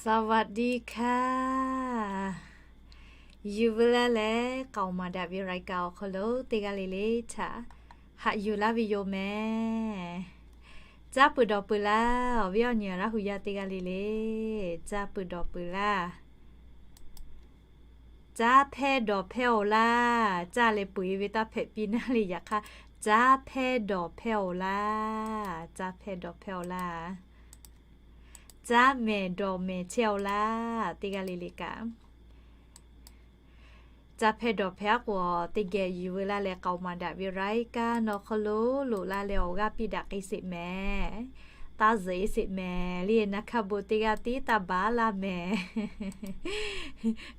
สวัสดีค่ะ Yuˬ veu laˇ leh k'aoˍ maˍ daꞈ ve รายการ awˬ hk'aw lo teˇ g'aˇ le le htaꞈ haꞈ yuˬ laˇ ve yoˬ mehˍ. Caˇ peuˬ dawˬ peuˬ laˇ, awˬ viˉ awˬ nyi Laˇ hu yaˇ teˇ g'aˇ le le, caˇ peuˬ dawˬ peuˬ laˇ. Caˇ hpehˇ dawˬ hpehˇ-oˬ laˇ, caˇ leh peu-eˬ ve taˇ hpehꞈ piˇ naˉ le. Yaꞈ hk'aˇ, caˇ hpehˇ dawˬ hpehˇ-oˬ laˇ, caˇ hpehˇ dawˬ hpehˇ-oˬ laˇ. Caˇ mehˍ dawˬ mehˍ chehˇ-oˬ laˇ, teˇ g'aˇ le le kaꞈ. Caˇ hpehˇ dawˬ hpehˇ aˉ k'o, teˇ geh yuˬ veu laˇ leh k'aoˍ maˍ daꞈ ve รายการ awˬ hk'aw lo loꞈ la leh awˬ g'aˇ piˇ daꞈ k'ai sheˍ mehˍ. Taˇ zuhꞈ-e sheˍ mehˍ le. Naˬ hk'a bon teˇ g'aˇ tiˉ taˇ baˬ laˇ mehˍ.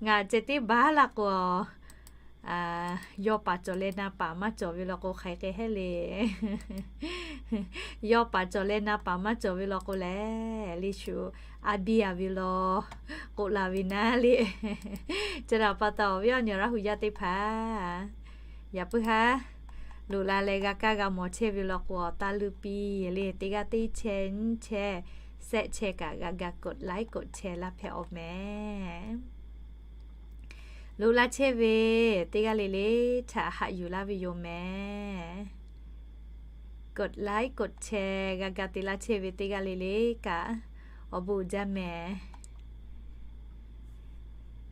Ngaˬ ceh tiˉ baˬ laˇ k'o, yawˇ paˍ cawˬ leh na paˍ maˇ cawˬ ve law k'o, hk'aˬ hk'e hehˉ le. Yawˇ paˍ cawˬ leh na paˍ maˇ cawˬ ve law k'o lehˬ, le shu a biˇ a ve law k'oˆ la ve naˉ le. Chi htaꞈ pa taw, awˬ viˉ awˬ nyi Laˇ hu yaˇ teˇ hpaˍ, yaꞈ puiˉ haˉ loꞈ la leh g'a kaˇ g'a mawˬ chehˇ ve law k'o, taˇ luˇ piˇ le. Teˇ g'aˇ teˇ chehˇ nyiˇ chehˇ shehˆ chehˇ kaꞈ g'a ga กดไลค์ กดแชร์ laˇ hpehꞈ-oˬ mehˍ. Loꞈ la chehˇ ve teˇ g'aˇ le le htaꞈ haꞈ yuˬ laˇ ve yoˬ mehˍ. กดไลค์ กดแชร์ g'a ga te laˇ chehˇ ve teˇ g'aˇ le le kaꞈ awˬ bon uiˍ jaˇ mehˍ.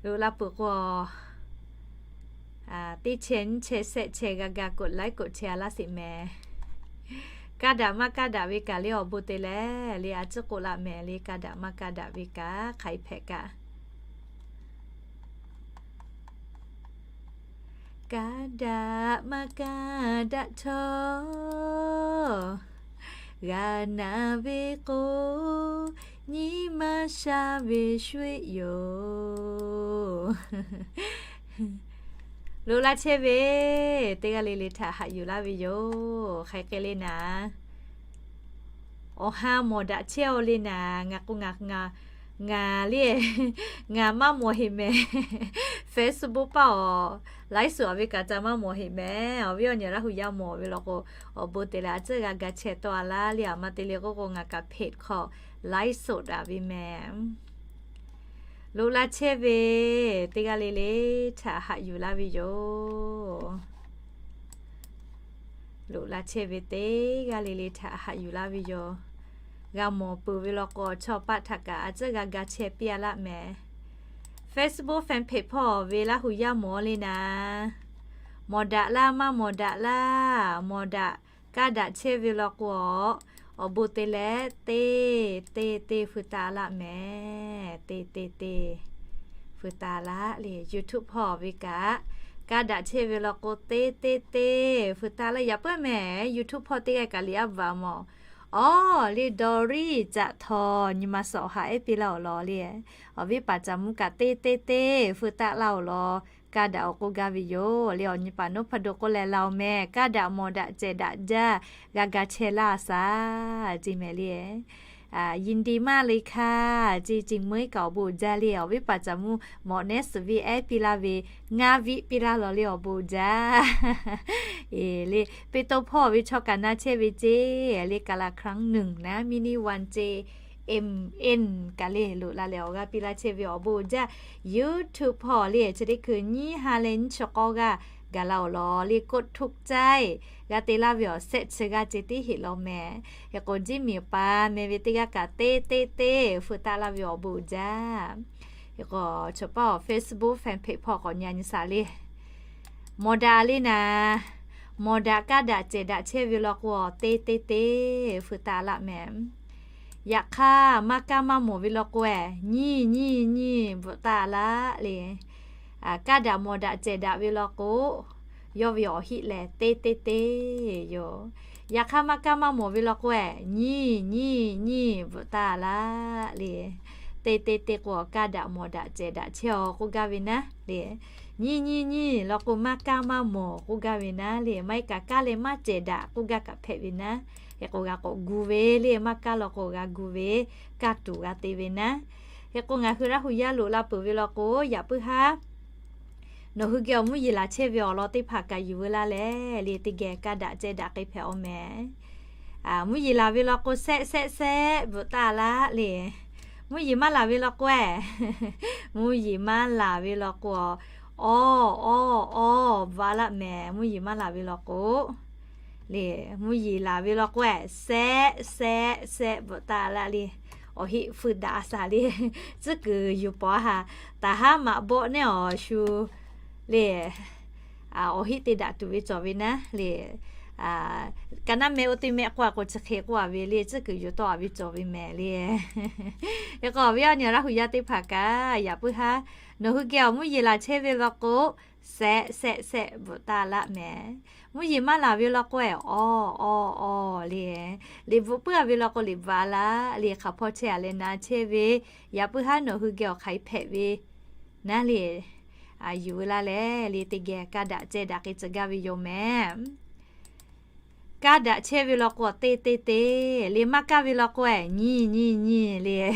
Loꞈ la peuˬ k'o, teˇ chehˇ nyiˇ chehˇ shehˆ chehˇ g'a ga กดไลค์ กดแชร์ a laˇ sheˍ mehˍ. Kaˇ daꞈ maˇ kaˇ daꞈ ve kaꞈ le awˬ bon te leh le a ciˉ k'oˆ laˇ mehˍ le. Kaˇ daꞈ maˇ kaˇ daꞈ ve kaꞈ hk'aˬ hk'e hpehꞈ kaꞈ, kaˇ daꞈ maˇ kaˇ daꞈ htawˇ, g'a naˬ ve k'o, nyi ma sha ve shueˆ yoˬ. Loꞈ la chehˇ ve teˇ g'aˇ le le htaꞈ haꞈ yuˬ laˇ ve yoˬ. Hk'aˬ hk'e le naˍ, awˬ ha mawˬ daꞈ chehˇ-aw le naˍ. Ngaˬ k'o ngaˬ, ngaˬ le, ngaˬ maˇ mawˬ heˍ mehˍ. Facebook paˇ awˬ laiˉ suhˍ a ve kaꞈ ca maˇ mawˬ heˍ mehˍ. Awˬ viˉ awˬ nyi Laˇ hu yaˇ mawˬ ve law k'o, awˬ bon te leh a ciˉ g'a ga chehˇ tawˆ a laˇ le. A ma te le k'oˆ k'o, ngaˬ kaꞈ เพจ hk'aw laiˉ suhˍ daꞈ ve mehˍ. Loꞈ la chehˇ ve teˇ g'aˇ le le htaꞈ haꞈ yuˬ laˇ ve yoˬ. Loꞈ la chehˇ ve teˇ g'aˇ le le htaꞈ haꞈ yuˬ laˇ ve yoˬ. G'a mawˬ peuˬ ve law k'o, chaw paˆ htaꞈ kaꞈ a ciˉ g'a ga chehˇ piˇ a laˇ mehˍ. Facebook fan page hpawˇ ve Laˇ hu yaˇ mawˬ le naˍ, mawˬ daꞈ laˇ maˇ mawˬ daꞈ laˇ. Mawˬ daꞈ kaˇ daꞈ chehˇ ve law k'o, awˬ bon te leh teˇ, teˇ, teˇ feu taˆ laˇ mehˍ. Teˇ, teˇ, teˇ feu taˆ laˇ le. YouTube hpawˇ ve kaꞈ, kaˇ daꞈ chehˇ ve law k'o, teˇ, teˇ, teˇ feu taˆ laˇ. Yaꞈ puiˉ mehˍ, YouTube hpawˇ teˇ g'aˇ kaꞈ liꞈ aˉ bvuhꞈ mawˬ. Awˬ le, Doris Caꞈ htaw nyi ma suhˍ awˬ ha ehˉ piˇ laˇ awˬ lawn le. Awˬ viˉ paˍ caˍ mvuh kaꞈ teˇ, teˇ, teˇ feu taˆ laˇ awˬ lawn. Kaˇ daꞈ awˬ k'oˆ gaˇ ve yoˬ le. Awˬ nyi paˍ นพดล k'oˆ leh laˇ-oˬ mehˍ. Kaˇ daꞈ mawˬ daꞈ cehˬ daꞈ jaˇ g'a ga chehˇ laˇ a shaˍ, ceˇ mehˍ le. ยินดีมากเลยค่ะ ceˇ, ceˇ meuˉ kaꞈ awˬ bon uiˍ jaˇ le. Awˬ viˉ paˍ caˍ mvuh mawꞈ nehˉ suhˍ viˇ ehˉ piˇ laˇ ve ngaˇ viˆ piˇ laˇ lawˬ le awˬ bon uiˍ jaˇ. Eˬ le, Peˇtawˇ hpawˇ ve chaw kaꞈ na chehˇ ve ceˇ le, กาละครั้งหนึ่ง naˉ, mini one ceˇ, M N kaꞈ le loꞈ la leh awˬ g'aˇ piˇ laˇ chehˇ ve awˬ bon uiˍ jaˇ. YouTube hpawˇ le chi teˇ hkui nyiˇ ha leh nyiˇ chi k'awˇ g'aˇ gaˬ la awˬ lawn le กดถูกใจ g'a te laˇ ve awˬ shehˆ chi g'aˇ ceˇ tiˉ heˆ law mehˍ. Hk'e k'o, jiˇ miˬ pa meh ve teˇ g'aˇ kaꞈ teˇ, teˇ, teˇ feu taˆ laˇ ve awˬ bon uiˍ jaˇ. Hk'e k'o, chaw paˇ awˬ Facebook fan page hpawˇ k'awꞈ nyi a nyi shaˍ le. Mawˬ daꞈ le naˍ, mawˬ daꞈ kaˇ daꞈ cehˬ daꞈ chehˇ ve law k'o, teˇ, teˇ, teˇ feu taˆ laˇ mehˍ. Yaꞈ hk'aˇ, maˇ kaˇ maˇ mawˬ ve law k'o, nyiˇ, nyiˇ, nyiˇ bvuhꞈ taˆ laˇ le. Kaˇ daꞈ mawˬ daꞈ cehˬ daꞈ ve law k'o, yawˇ ve awˬ hiˆ lehˬ teˇ, teˇ, teˇ yoˬ. Yaꞈ hk'aˇ, maˇ kaˇ maˇ mawˬ ve law k'o, nyiˇ, nyiˇ, nyiˇ bvuhꞈ taˆ laˇ le. Teˇ, teˇ, teˇ k'o, kaˇ daꞈ mawˬ daꞈ cehˬ daꞈ chehˇ-aw k'oˆ gaˇ ve naˉ le. Nyiˇ, nyiˇ, nyiˇ law k'o, maˇ kaˇ maˇ mawˬ k'oˆ gaˇ ve naˉ le. Maˇ heˆ kaꞈ, kaˇ leh maˇ cehˬ daꞈ k'oˆ gaˇ kaꞈ hpehꞈ ve naˉ. Hk'e k'o, g'a k'awꞈ gu ve le, maˇ kaˇ law k'o g'a gu ve, kaˇ tuˬ g'a te ve naˉ. Hk'e k'o, ngaˬ hui Laˇ hu yaˇ loꞈ la peuˬ ve law k'o, yaꞈ puiˉ haˉ nawˬ hui geh awˬ mvuhˇ yeˬ laˬ chehˇ ve awˬ lawn teˇ hpaˍ kaꞈ yuˬ veu laˇ leh le, teˇ geh kaˇ daꞈ cehˬ daꞈ k'ai hpehꞈ-aw mehˍ. Mvuhˇ yeˬ laˬ ve law k'o, shehˆ, shehˆ, shehˆ bvuhꞈ taˆ laˇ le. Mvuhˇ yeˬ maˇ laˬ ve law k'o-e, mvuhˇ yeˬ maˇ laˬ ve law k'o, awˇ, awˇ, awˇ bvuhꞈ a laˇ mehˍ. Mvuhˇ yeˬ maˇ laˬ ve law k'o, le, mvuhˇ yeˬ laˬ ve law k'o-e, sehˆ, sehˆ, sehˆ bvuhꞈ taˍ laˇ le. Awˬ heˆ feu daꞈ a shaˍ le. Tcuhˉ kuiˬ yuˬ pawˍ a haˍ, taˍ haˉ maꞈ bawˆ neˉ awˬ shu le. Awˬ heˆ te daꞈ tuˬ ve cawˬ ve naˉ le. Ka naˉ meh oˇ teˇ mehˆ k'oˆ a k'o, chi hk'e k'oˆ a ve le, tcuhˉ kuiˬ yuˬ tawˆ a ve cawˬ ve mehˍ le. Hk'e k'o, awˬ viˉ awˬ nyi Laˇ huˍ yaˇ teˇ hpaˍ kaꞈ, yaꞈ puiˉ haˉ nawˬ hui geh awˬ mvuhˇ yeˬ laˬ chehˇ ve law k'o, sehˆ, sehˆ, sehˆ bvuhꞈ taˍ laˇ mehˍ. Mvuhˇ yeˬ maˇ laˬ ve law k'o-e, awˇ, awˇ, awˇ le. Liꞈ bvuhꞈ puiˉ a ve law k'o, liꞈ bvuhꞈ a laˇ le. Hk'aˬ hpawˇ chehˇ a leh na chehˇ ve, yaꞈ puiˉ haˉ nawˬ hui geh awˬ hk'aˬ hk'e hpehꞈ ve naˉ le. Yuˬ laˇ leh le, teˇ geh kaˇ daꞈ ceh daꞈ k'ai tcuh gaˇ ve yoˬ mehˍ. Kaˇ daꞈ chehˇ ve law k'o, teˇ teˇ teˇ le. Maˇ kaˇ ve law k'o-e, nyi nyi nyi le.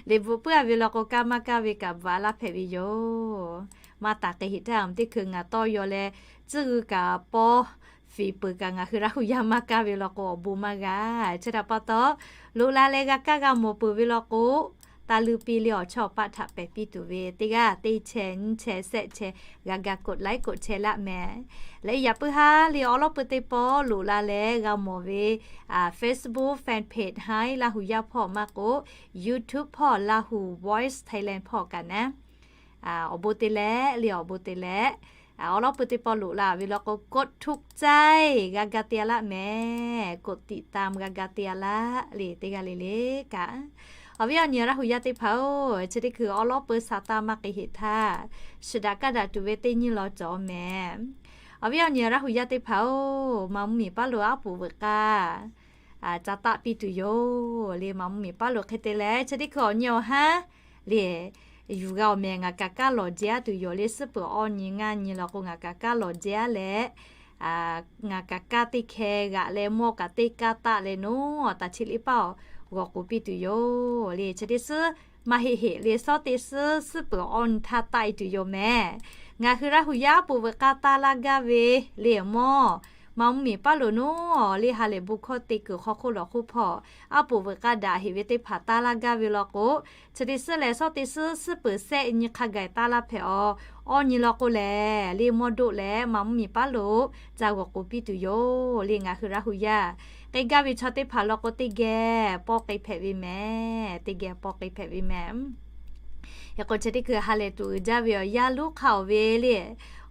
Liꞈ bvuhꞈ puiˉ a ve law k'o, kaˇ maˇ kaˇ ve kaꞈ bvuhꞈ a laˇ hpehꞈ ve yoˬ. Maˇ taˍ k'ai heꞈ htaˇ, teˇ hkui ngaˬ tawˇ yaw leh, tcuhˉ g'uiˬ kaꞈ pawˇ fiˍ peuˬ kaꞈ ngaˬ hui Laˇ huˍ yaˇ maˇ kaˇ ve law k'o, awˬ bon maˇ g'a. Chi htaꞈ pa taw, loꞈ la leh g'a kaˇ g'a mawˬ peuˬ ve law k'o, taˇ luˇ piˇ le, awˬ chawˇ awˬ paˆ htaꞈ pehˬ piˇ tuˬ ve teˇ g'aˇ teˇ chehˇ nyiˇ chehˇ shehˆ chehˇ g'a ga กดไลค์ กดแชร์ laˇ mehˍ. Leh yaꞈ puiˉ haˉ le, awˉ lawˉ pui teˇ pawˆ loꞈ la leh g'a mawˬ ve Facebook fan page haˉ Laˇ huˍ yaˇ hpawˇ maˇ k'o, YouTube hpawˇ Lahu Voice Thailand hpawˇ kaꞈ naˉ, awˬ bon te leh le, awˬ bon te leh, awˉ lawˉ pui teˇ pawˆ loꞈ la ve law k'o, กดถูกใจ g'a ga te a laˇ mehˍ. กดติดตาม g'a ga te a laˇ le, teˇ g'aˇ le le kaꞈ. Awˬ viˉ awˬ nyi Laˇ huˍ yaˇ teˇ hpaˍ-oˬ, chi teˇ hkui awˉ lawˉ pui sa taˇ maˇ k'ai heꞈ htaˇ, shiˍ daꞈ kaˇ daꞈ tuˬ ve teˇ nyi law cawˬ mehˍ. Awˬ viˉ awˬ nyi Laˇ huˍ yaˇ teˇ hpaˍ-oˬ, maˍ mvuhˇ miˬ paˉ lo aˉ poꞈ veuꞈ k'aˇ ca taˆ piˇ tuˬ yoˬ le. Maˍ mvuhˇ miˬ paˉ lo hk'e te leh, chi teˇ hkui awˬ nyi awˬ haˉ le yuˬ g'a awˬ mehˍ. Ngaˬ kaꞈ kaˇ lawˬ jehˇ a tuˬ yoˬ le. Suhˉ peuˬ awˇ nyi ngaˇ nyi law k'o, ngaˬ kaꞈ kaˇ lawˬ jehˇ a leh, ngaˬ kaꞈ kaˇ teˇ hkeh g'aꞈ leh, mawˇ kaꞈ teˇ kaˇ taˆ leh, nawˬ awˬ taˍ chi liˇ paˆ awˬ g'awˬ k'oˍ piˇ tuˬ yoˬ le. Chi teˇ suhˉ maˇ heˆ heˆ le, shawˉ teˇ suhˉ suhˉ peuˬ awˇ nyi htaˇ taˆ e tuˬ yoˬ mehˍ. Ngaˬ hui Laˇ huˍ yaˇ aˉ poꞈ veuꞈ k'aˇ taˇ laˇ gaˇ ve le, mawˇ maˍ mvuhˇ miˬ paˉ lo nawˬ le ha lehˬ bon hkawˇ te kuiˬ hk'aw hk'oˆ lawˬ hk'oˆ hpawˇ aˉ poꞈ veuꞈ k'aˇ daꞈ heꞈ ve teˇ hpaˍ taˇ laˇ gaˇ ve law k'o, chi teˇ suhˉ lehˬ, shawˉ teˇ suhˉ suhˉ peuˬ shehˆ nyi hk'a gaˬ taˇ laˇ hpehꞈ awˬ. Awˇ nyi law k'o lehˬ le, mawˇ doˆ leh maˍ mvuhˇ miˬ paˉ lo ca g'awˬ k'oˍ piˇ tuˬ yoˬ le. Ngaˬ hui Laˇ huˍ yaˇ k'ai gaˇ ve chaw teˇ hpaˍ law k'o, teˇ geh pawˇ k'ai hpehꞈ ve mehˍ. Teˇ geh pawˇ k'ai hpehꞈ ve mehˍ. Hk'e k'o, chi teˇ hkui ha lehˬ tuˬ uiˍ jaˇ ve awˬ yaˇ lonˉ hk'a awˬ ve le,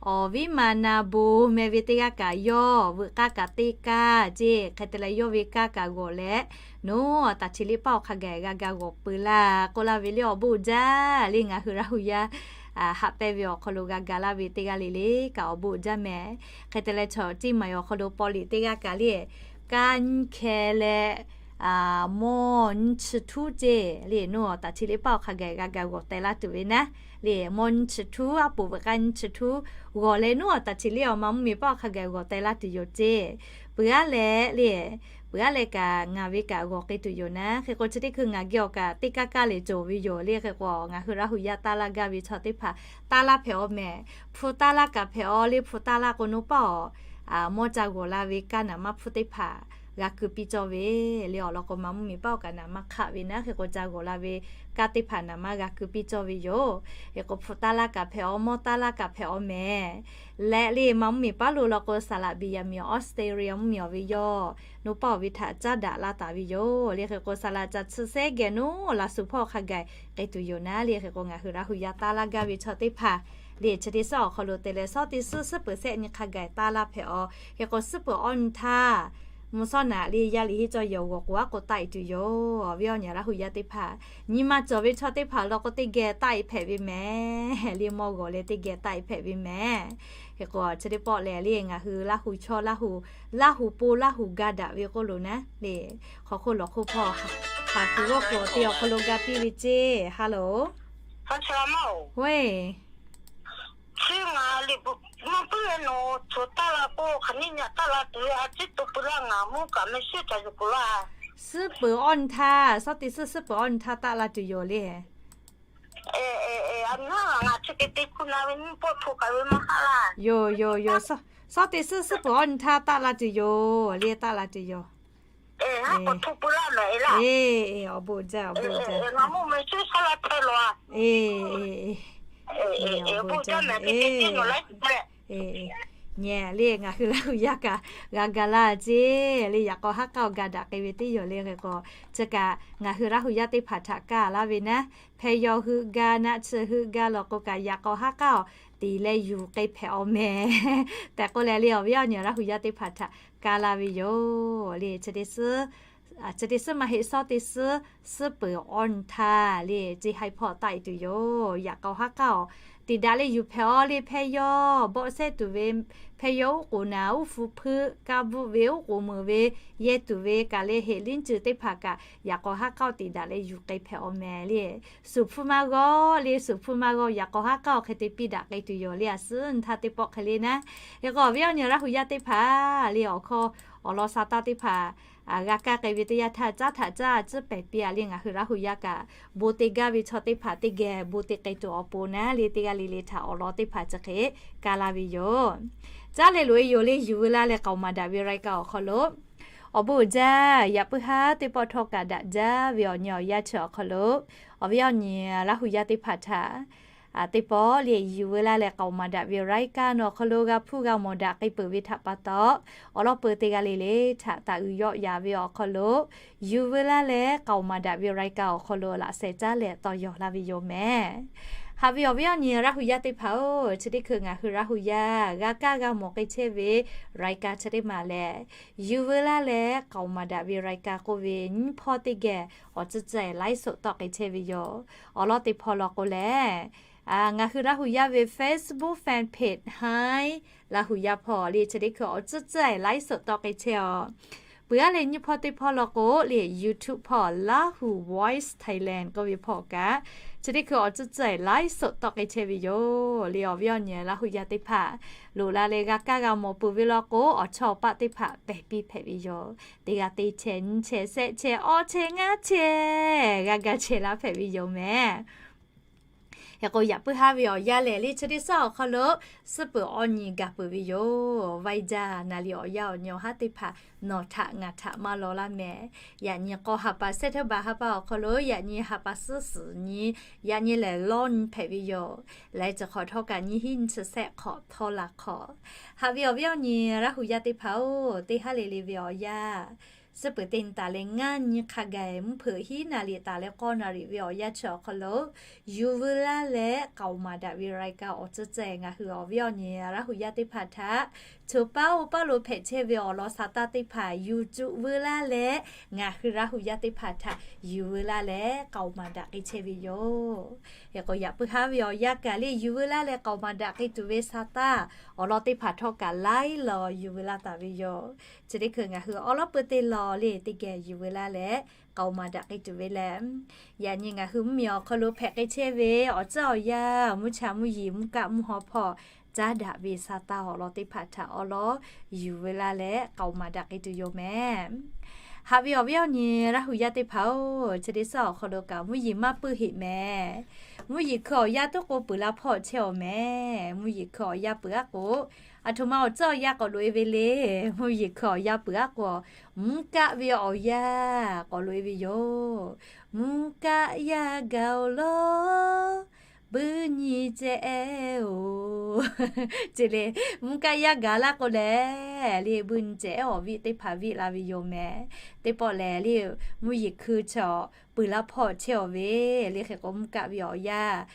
awˬ viˉ ma na bon meh ve teˇ g'aˇ kaꞈ yawˇ veuꞈ k'aˇ kaꞈ teˇ kaˇ ceˇ. Hk'e te leh, yawˇ ve kaˇ kaꞈ g'awˬ leh, nawˬ awˬ taˍ chi liˇ paˆ awˬ hk'a gaˬ g'a ga g'awˬ peu laˇ k'oˆ laˇ ve le. Awˬ bon uiˍ jaˇ le. Ngaˬ hui Laˇ huˍ yaˇ haꞈ pehnˇ ve awˬ hk'aw lo g'a ga laˇ ve teˇ g'aˇ le le kaꞈ awˬ bon uiˍ jaˇ mehˍ. Hk'e te leh, chaw ciˇ maˬ awˬ hk'aw lo paw liꞈ teˇ g'aˇ kaꞈ le, kaˇ nyiˇ hkeh leh mawˇ nyiˇ chi htuˉ ceˇ le, nawˬ awˬ taˍ chi liˇ paˆ awˬ hk'a gaˬ g'a ga g'awˬ teh laˇ tuˬ ve naˉ le. Mawˇ nyiˇ chi htuˉ, aˉ poꞈ veuꞈ k'aˇ nyiˇ chi htuˉ g'awˬ leh, nawˬ awˬ taˍ chi liˇ awˬ maˍ mvuhˇ miˬ paˆ awˬ hk'a gaˬ g'awˬ teh laˇ tuˬ yoˬ ceˇ. Peuˬ aˉ leh le, peuˬ aˉ leh kaꞈ ngaˬ ve kaꞈ g'awˬ k'ai tuˬ yoˬ naˉ. Hk'e k'o, chi teˇ hkui ngaˬ geh awˬ kaꞈ teˇ kaˇ kaˇ leh cawˬ ve yoˬ le. Hk'e k'o, ngaˬ hui Laˇ huˍ yaˇ taˇ laˇ gaˇ ve chaw teˇ hpaˍ taˇ laˇ hpehꞈ awˬ mehˍ. Hpu taˇ laˇ kaꞈ hpehꞈ awˬ le. Hpu taˇ laˇ k'o, nawˬ paˆ awˬ mawˇ ca g'awˬ la ve kaˇ naˍ maˇ hpu teˇ hpaˍ g'a keu piˇ cawˇ ve le. Awˬ lawn k'o, maˍ mvuhˇ miˬ paˆ awˬ kaꞈ naˍ maˇ hk'aˆ ve naˉ. Hk'e k'o, ca g'awˬ la ve kaˇ teˇ hpaˍ naˍ maˇ g'a keu piˇ cawˇ ve yoˬ. Hk'e k'o, hpu taˇ laˇ kaꞈ hpehꞈ awˬ, mawˇ taˇ laˇ kaꞈ hpehꞈ awˬ mehˍ. Leh le, maˍ mvuhˇ miˬ paˉ lo law k'o, saˍ laꞈ biˬ yaꞈ miˬ Australia mvuhˇ miˬ awˬ ve yawˇ nawˬ paˆ awˬ ve htaꞈ caˉ daꞈ laˇ taˍ ve yoˬ le. Hk'e k'o, saˍ laꞈ ca chi sehˉ geh nawˬ laꞈ shuˍ hpawˇ hk'a gaˬ k'ai tuˬ yoˬ naˉ le. Hk'e k'o, ngaˬ hui Laˇ huˍ yaˇ taˇ laˇ gaˇ ve chaw teˇ hpaˍ le, chi teˇ suhˉ awˬ hk'aw lo te leh, shawˉ teˇ suhˉ suhˉ peuˬ shehˆ nyi hk'a gaˬ taˇ laˇ hpehꞈ awˬ. Hk'e k'o, suhˉ peuˬ awˇ nyi htaˇ mvuhˇ shawˉ naꞈ le, yaˇ liꞈ henˇ cawˇ yehˬ awˬ g'awˬ k'oˍ aˉ k'oˍ taˆ e tuˬ yoˬ. Awˬ viˉ awˬ nyi Laˇ huˍ yaˇ teˇ hpaˍ, nyi ma cawˬ ve chaw teˇ hpaˍ law k'o, teˇ geh taˆ e hpehꞈ ve mehˍ le. Mawˇ g'awˬ leh teˇ geh taˆ e hpehꞈ ve mehˍ. Hk'e k'o, chi teˇ pawˆ lehˬ le, ngaˬ hui Laˇ huˍ chaw, Laˇ huˍ, Laˇ huˍ pon Laˇ huˍ ga daꞈ ve k'oˆ lo naˉ le, hk'aw hk'oˆ lawˬ hk'oˆ hpawˇ haˍ kuiˬ g'awˇ kuiˬ awˬ te awˬ hk'aw lo ga piˇ ve ceˇ. Hello, 喂, สุดเป๋ออ่อนทา ซอสติดซื่อ สุดเป๋ออ่อนทา ตะลาจุโยเลย โย โย โย ซอสติดซื่อ สุดเป๋ออ่อนทา ตะลาจุโยเลย ตะลาจุโย Eˬ, awˬ bon jaˇ, awˬ bon jaˇ. Eˬ, awˬ bon jaˇ. Nyi le ngaˬ hui Laˇ hu yaˇ kaꞈ g'a ga laˇ ceˇ le, yaꞈ k'aw haˉ k'aˇ awˬ ga daꞈ k'ai ve teˇ yawˬ le hk'e k'o, chi kaꞈ ngaˬ hui Laˇ hu yaˇ teˇ hpaˍ htaꞈ kaˇ laˇ ve naˉ, hpehꞈ yaw hui ga naˆ tsuhˇ hui ga lawˬ k'o kaꞈ yaꞈ k'aw haˉ k'aˇ awˬ tiˍ leh yuˬ k'ai hpehꞈ awˬ meh tehꞈ k'oˆ leh le, awˬ viˉ awˬ nyi Laˇ hu yaˇ teˇ hpaˍ htaꞈ kaˇ laˇ ve yoˬ le. Chi teˇ suhˉ maˇ heˆ, suhˉ teˇ suhˉ, suhˉ peuˬ awˬ nyi htaˇ le, ceˇ haiˬ hpawˇ taˆ e tuˬ yoˬ. Yaꞈ k'aw haˉ k'aˇ awˬ tiˍ daꞈ leh yuˬ hpehꞈ awˬ le, hpehꞈ yaw bawˆ sehˉ tuˬ ve, hpehꞈ yaw uˉ k'oˍ naˍ uˉ hpu hpeuˆ kaˇ bvuhˆ ve uˉ k'oˍ meuˍ ve yehˇ tuˬ ve kaꞈ le, heˍ liˇ cuˬ teˇ hpaˍ kaꞈ yaꞈ k'aw haˉ k'aˇ awˬ tiˍ daꞈ leh yuˬ k'ai hpehꞈ awˬ meh le. Suˍ hpfuhˇ maˇ g'awˇ le, suˍ hpfuhˇ maˇ g'awˇ, yaꞈ k'aw haˉ k'aˇ awˬ hk'e te piˇ daꞈ k'ai tuˬ yoˬ le, a suhˉ nyi htaˇ teˇ pawˆ hk'e le naˉ. Hk'e k'o awˬ viˉ awˬ nyi Laˇ hu yaˇ teˇ hpaˍ le, awˬ hkawˇ awˬ lawn sa taˇ teˇ hpaˍ g'a kaˇ k'ai ve teˇ yanˇ htaˇ, caˉ htaꞈ caˇ tcuhˉ pehˍ piˇ a le, ngaˬ hui Laˇ hu yaˇ kaꞈ bon te gaˇ ve chaw teˇ hpaˍ teˇ geh bon te k'ai tuˬ awˬ pon naˉ le, teˇ g'aˇ le le htaꞈ awˬ lawn teˇ hpaˍ chi hk'e kaˇ laˇ ve yoˬ. Caˉ leh loꞈ e yoˬ le, yuˬ veu laˇ leh k'aoˍ maˍ daꞈ ve raiˍ kaꞈ awˬ hk'aw lo awˬ bon uiˍ jaˇ. Yaꞈ puiˉ haˉ teˇ pawˆ htawˇ kaꞈ daꞈ jaˇ ve awˬ nyi awˬ yanˇ chi awˬ hk'aw lo, awˬ viˉ awˬ nyi Laˇ hu yaˇ teˇ hpaˍ htaꞈ teˇ pawˆ le yuˬ veu laˇ leh k'aoˍ maˍ daꞈ ve raiˍ kaꞈ nawˬ awˬ hk'aw lo g'a hpuˇ g'a mawˬ daꞈ k'ai peuˬ ve htaꞈ pa taw, awˬ lawn peu teˇ g'aˇ le le htaꞈ taˍ uiˍ yawˆ yaˍ ve awˬ hk'aw lo yuˬ veu laˇ leh k'aoˍ maˍ daꞈ ve raiˍ kaꞈ awˬ hk'aw lo laꞈ sheh caˉ leh tawˇ yawˬ laˇ ve yoˬ meh. Haꞈ ve awˬ viˉ awˬ nyi Laˇ hu yaˇ teˇ hpaˍ-oˬ, chi teˇ hkui ngaˬ hui Laˇ hu yaˇ g'a kaˇ g'a mawˬ k'ai chehˇ ve raiˍ kaꞈ chi teˇ maˬ lehˬ, yuˬ veu laˇ leh k'aoˍ maˍ daꞈ ve raiˍ kaꞈ k'oˆ ve nyiˇ hpawˇ teˇ geh awˬ tcuhˇ tcuhˇ laiˉ soꞈ tawˆ k'ai chehˇ ve yoˬ. Awˬ lawn teˇ hpawˇ law k'o lehˬ, ngaˬ hui Laˇ hu yaˇ ve Facebook fan page Hi Laˇ hu yaˇ hpawˇ le chi teˇ hkui awˬ tcuhˇ tcuhˇ laiˉ soꞈ tawˆ k'ai chehˇ a. Peuˬ aˉ leh nyiˇ hpawˇ teˇ hpawˇ law k'o le YouTube hpawˇ Lahu Voice Thailand k'oˆ ve hpawˇ kaꞈ, chi teˇ hkui awˬ tcuhˇ tcuhˇ laiˉ soꞈ tawˆ k'ai chehˇ ve yoˬ le. Awˬ viˉ awˬ nyi Laˇ hu yaˇ teˇ hpaˍ loꞈ la leh g'a kaˇ g'a mawˬ peuˬ ve law k'o, awˬ chawˇ awˬ paˆ teˇ hpaˍ pehˬ piˇ hpehꞈ ve yoˬ. Teˇ g'aˇ teˇ chehˇ, nyiˇ chehˇ, shehˆ chehˇ, awˇ chehˇ, ngaˇ chehˇ g'a ga chehˇ laˇ hpehꞈ ve yoˬ meh. Hk'e k'o yaꞈ puiˉ haˉ ve awˬ yanˇ lehˬ le chi teˇ suhˉ awˬ hk'aw lo suhˉ peuˬ awˬ nyi gaˬ peuˬ ve yoˬ. Vaiˇ jaˇ naˍ liꞈ awˬ yanˇ awˬ nyi awˬ haˉ teˇ hpaˍ nawˬ htaꞈ ngaˬ htaꞈ maˇ law laˇ meh. Yaꞈ nyi k'aw ha pa September ha pa awˬ hk'aw lo yaꞈ nyi ha pa suhˉ suhˍ nyi, yaꞈ nyi lehˬ lawˇ nyi hpehꞈ ve yoˬ. Laiˉ ceuˬ hk'awꞈ htawˇ kaꞈ nyiˇ hinˉ nyiˇ chi shehˆ hk'awꞈ htawˇ la hk'awꞈ. Haꞈ ve awˬ viˉ awˬ nyi Laˇ hu yaˇ teˇ hpaˍ-oˬ, teˇ haˉ le le ve awˬ yanˇ suhˉ peuˬ teˇ nyi taˍ leh ngaˇ nyi hk'a gaˬ mvuhˇ hpeuꞈ hiˉ naˍ liꞈ taˍ leh k'awˇ naˍ riˍ ve awˬ yanˇ chi awˬ hk'aw lo yuˬ veu laˇ leh k'aoˍ maˍ daꞈ ve raiˍ kaꞈ awˬ tcuhˇ tcuhˇ ngaˬ hui awˬ viˉ awˬ nyi Laˇ hu yaˇ teˇ hpaˍ htaꞈ choˬ paˉ oˇ paˉ lo hpehꞈ chehˇ ve awˬ lawn sa taˇ teˇ hpaˍ yuˬ cuˆ veu laˇ leh ngaˬ hui Laˇ hu yaˇ teˇ hpaˍ htaꞈ yuˬ veu laˇ leh k'aoˍ maˍ daꞈ k'ai chehˇ ve yoˬ. Hk'e k'o yaꞈ puiˉ haˉ ve awˬ yanˇ kaꞈ le yuˬ veu laˇ leh k'aoˍ maˍ daꞈ k'ai tuˬ ve sa taˇ awˬ lawn teˇ hpaˍ htawˇ kaꞈ laiˉ law yuˬ veu laˇ taˍ ve yoˬ. Chi teˇ hkui ngaˬ hui awˬ lawn peu teˇ law le teˇ geh yuˬ veu laˇ leh k'aoˍ maˍ daꞈ k'ai tuˬ ve lehˬ, yaꞈ nyi ngaˬ hui mvuhˇmiˬ awˬ hk'aw lo hpehꞈ k'ai chehˇ ve awˬ tcuhˇ awˬ yanˇ mvuhˇ cha mvuhˇ yeˬ mvuhˇ kaˆ mvuhˇ haw hpawˇ caˉ daꞈ ve sa taˇ awˬ lawn teˇ hpaˍ htaꞈ awˬ lawn yuˬ veu laˇ leh k'aoˍ maˍ daꞈ k'ai tuˬ yoˬ meh. Haꞈ ve awˬ viˉ awˬ nyi Laˇ hu yaˇ teˇ hpaˍ-oˬ, chi teˇ suhˉ awˬ hk'aw lo kaꞈ mvuhˇ yeˬ maˇ puiˉ heˆ meh. Mvuhˇ yeˬ hkui awˬ yanˇ tuˉ k'o peuˬ la hpawˇ chehˇ awˬ meh. Mvuhˇ yeˬ hkui awˬ yanˇ peuˬ aˉ k'o, aˬ htoꞈ ma awˬ tcuhˇ awˬ yanˇ k'awꞈ loꞈ e ve le. Mvuhˇ yeˬ hkui awˬ yanˇ peuˬ aˉ k'o, mvuhˇ kaˆ ve awˬ yanˇ k'awꞈ loꞈ e ve yoˬ. Mvuhˇ kaˆ yaˇ gaˬ-oˬ lawˉ, buiˇ nyi ceh ehˉ-oˬ. Ceh le, mvuhˇ kaˆ yaˇ gaˬ laˇ k'o lehˬ le, buiˇ nyi ceh ehˉ awˬ viˉ teˇ hpaˍ viˆ la ve yoˬ meh. Teˇ pawˆ lehˬ le, mvuhˇ yeˬ hkui chaw peuˬ la hpawˇ chehˇ awˬ ve le. Hk'e k'o mvuhˇ kaˆ ve awˬ yanˇ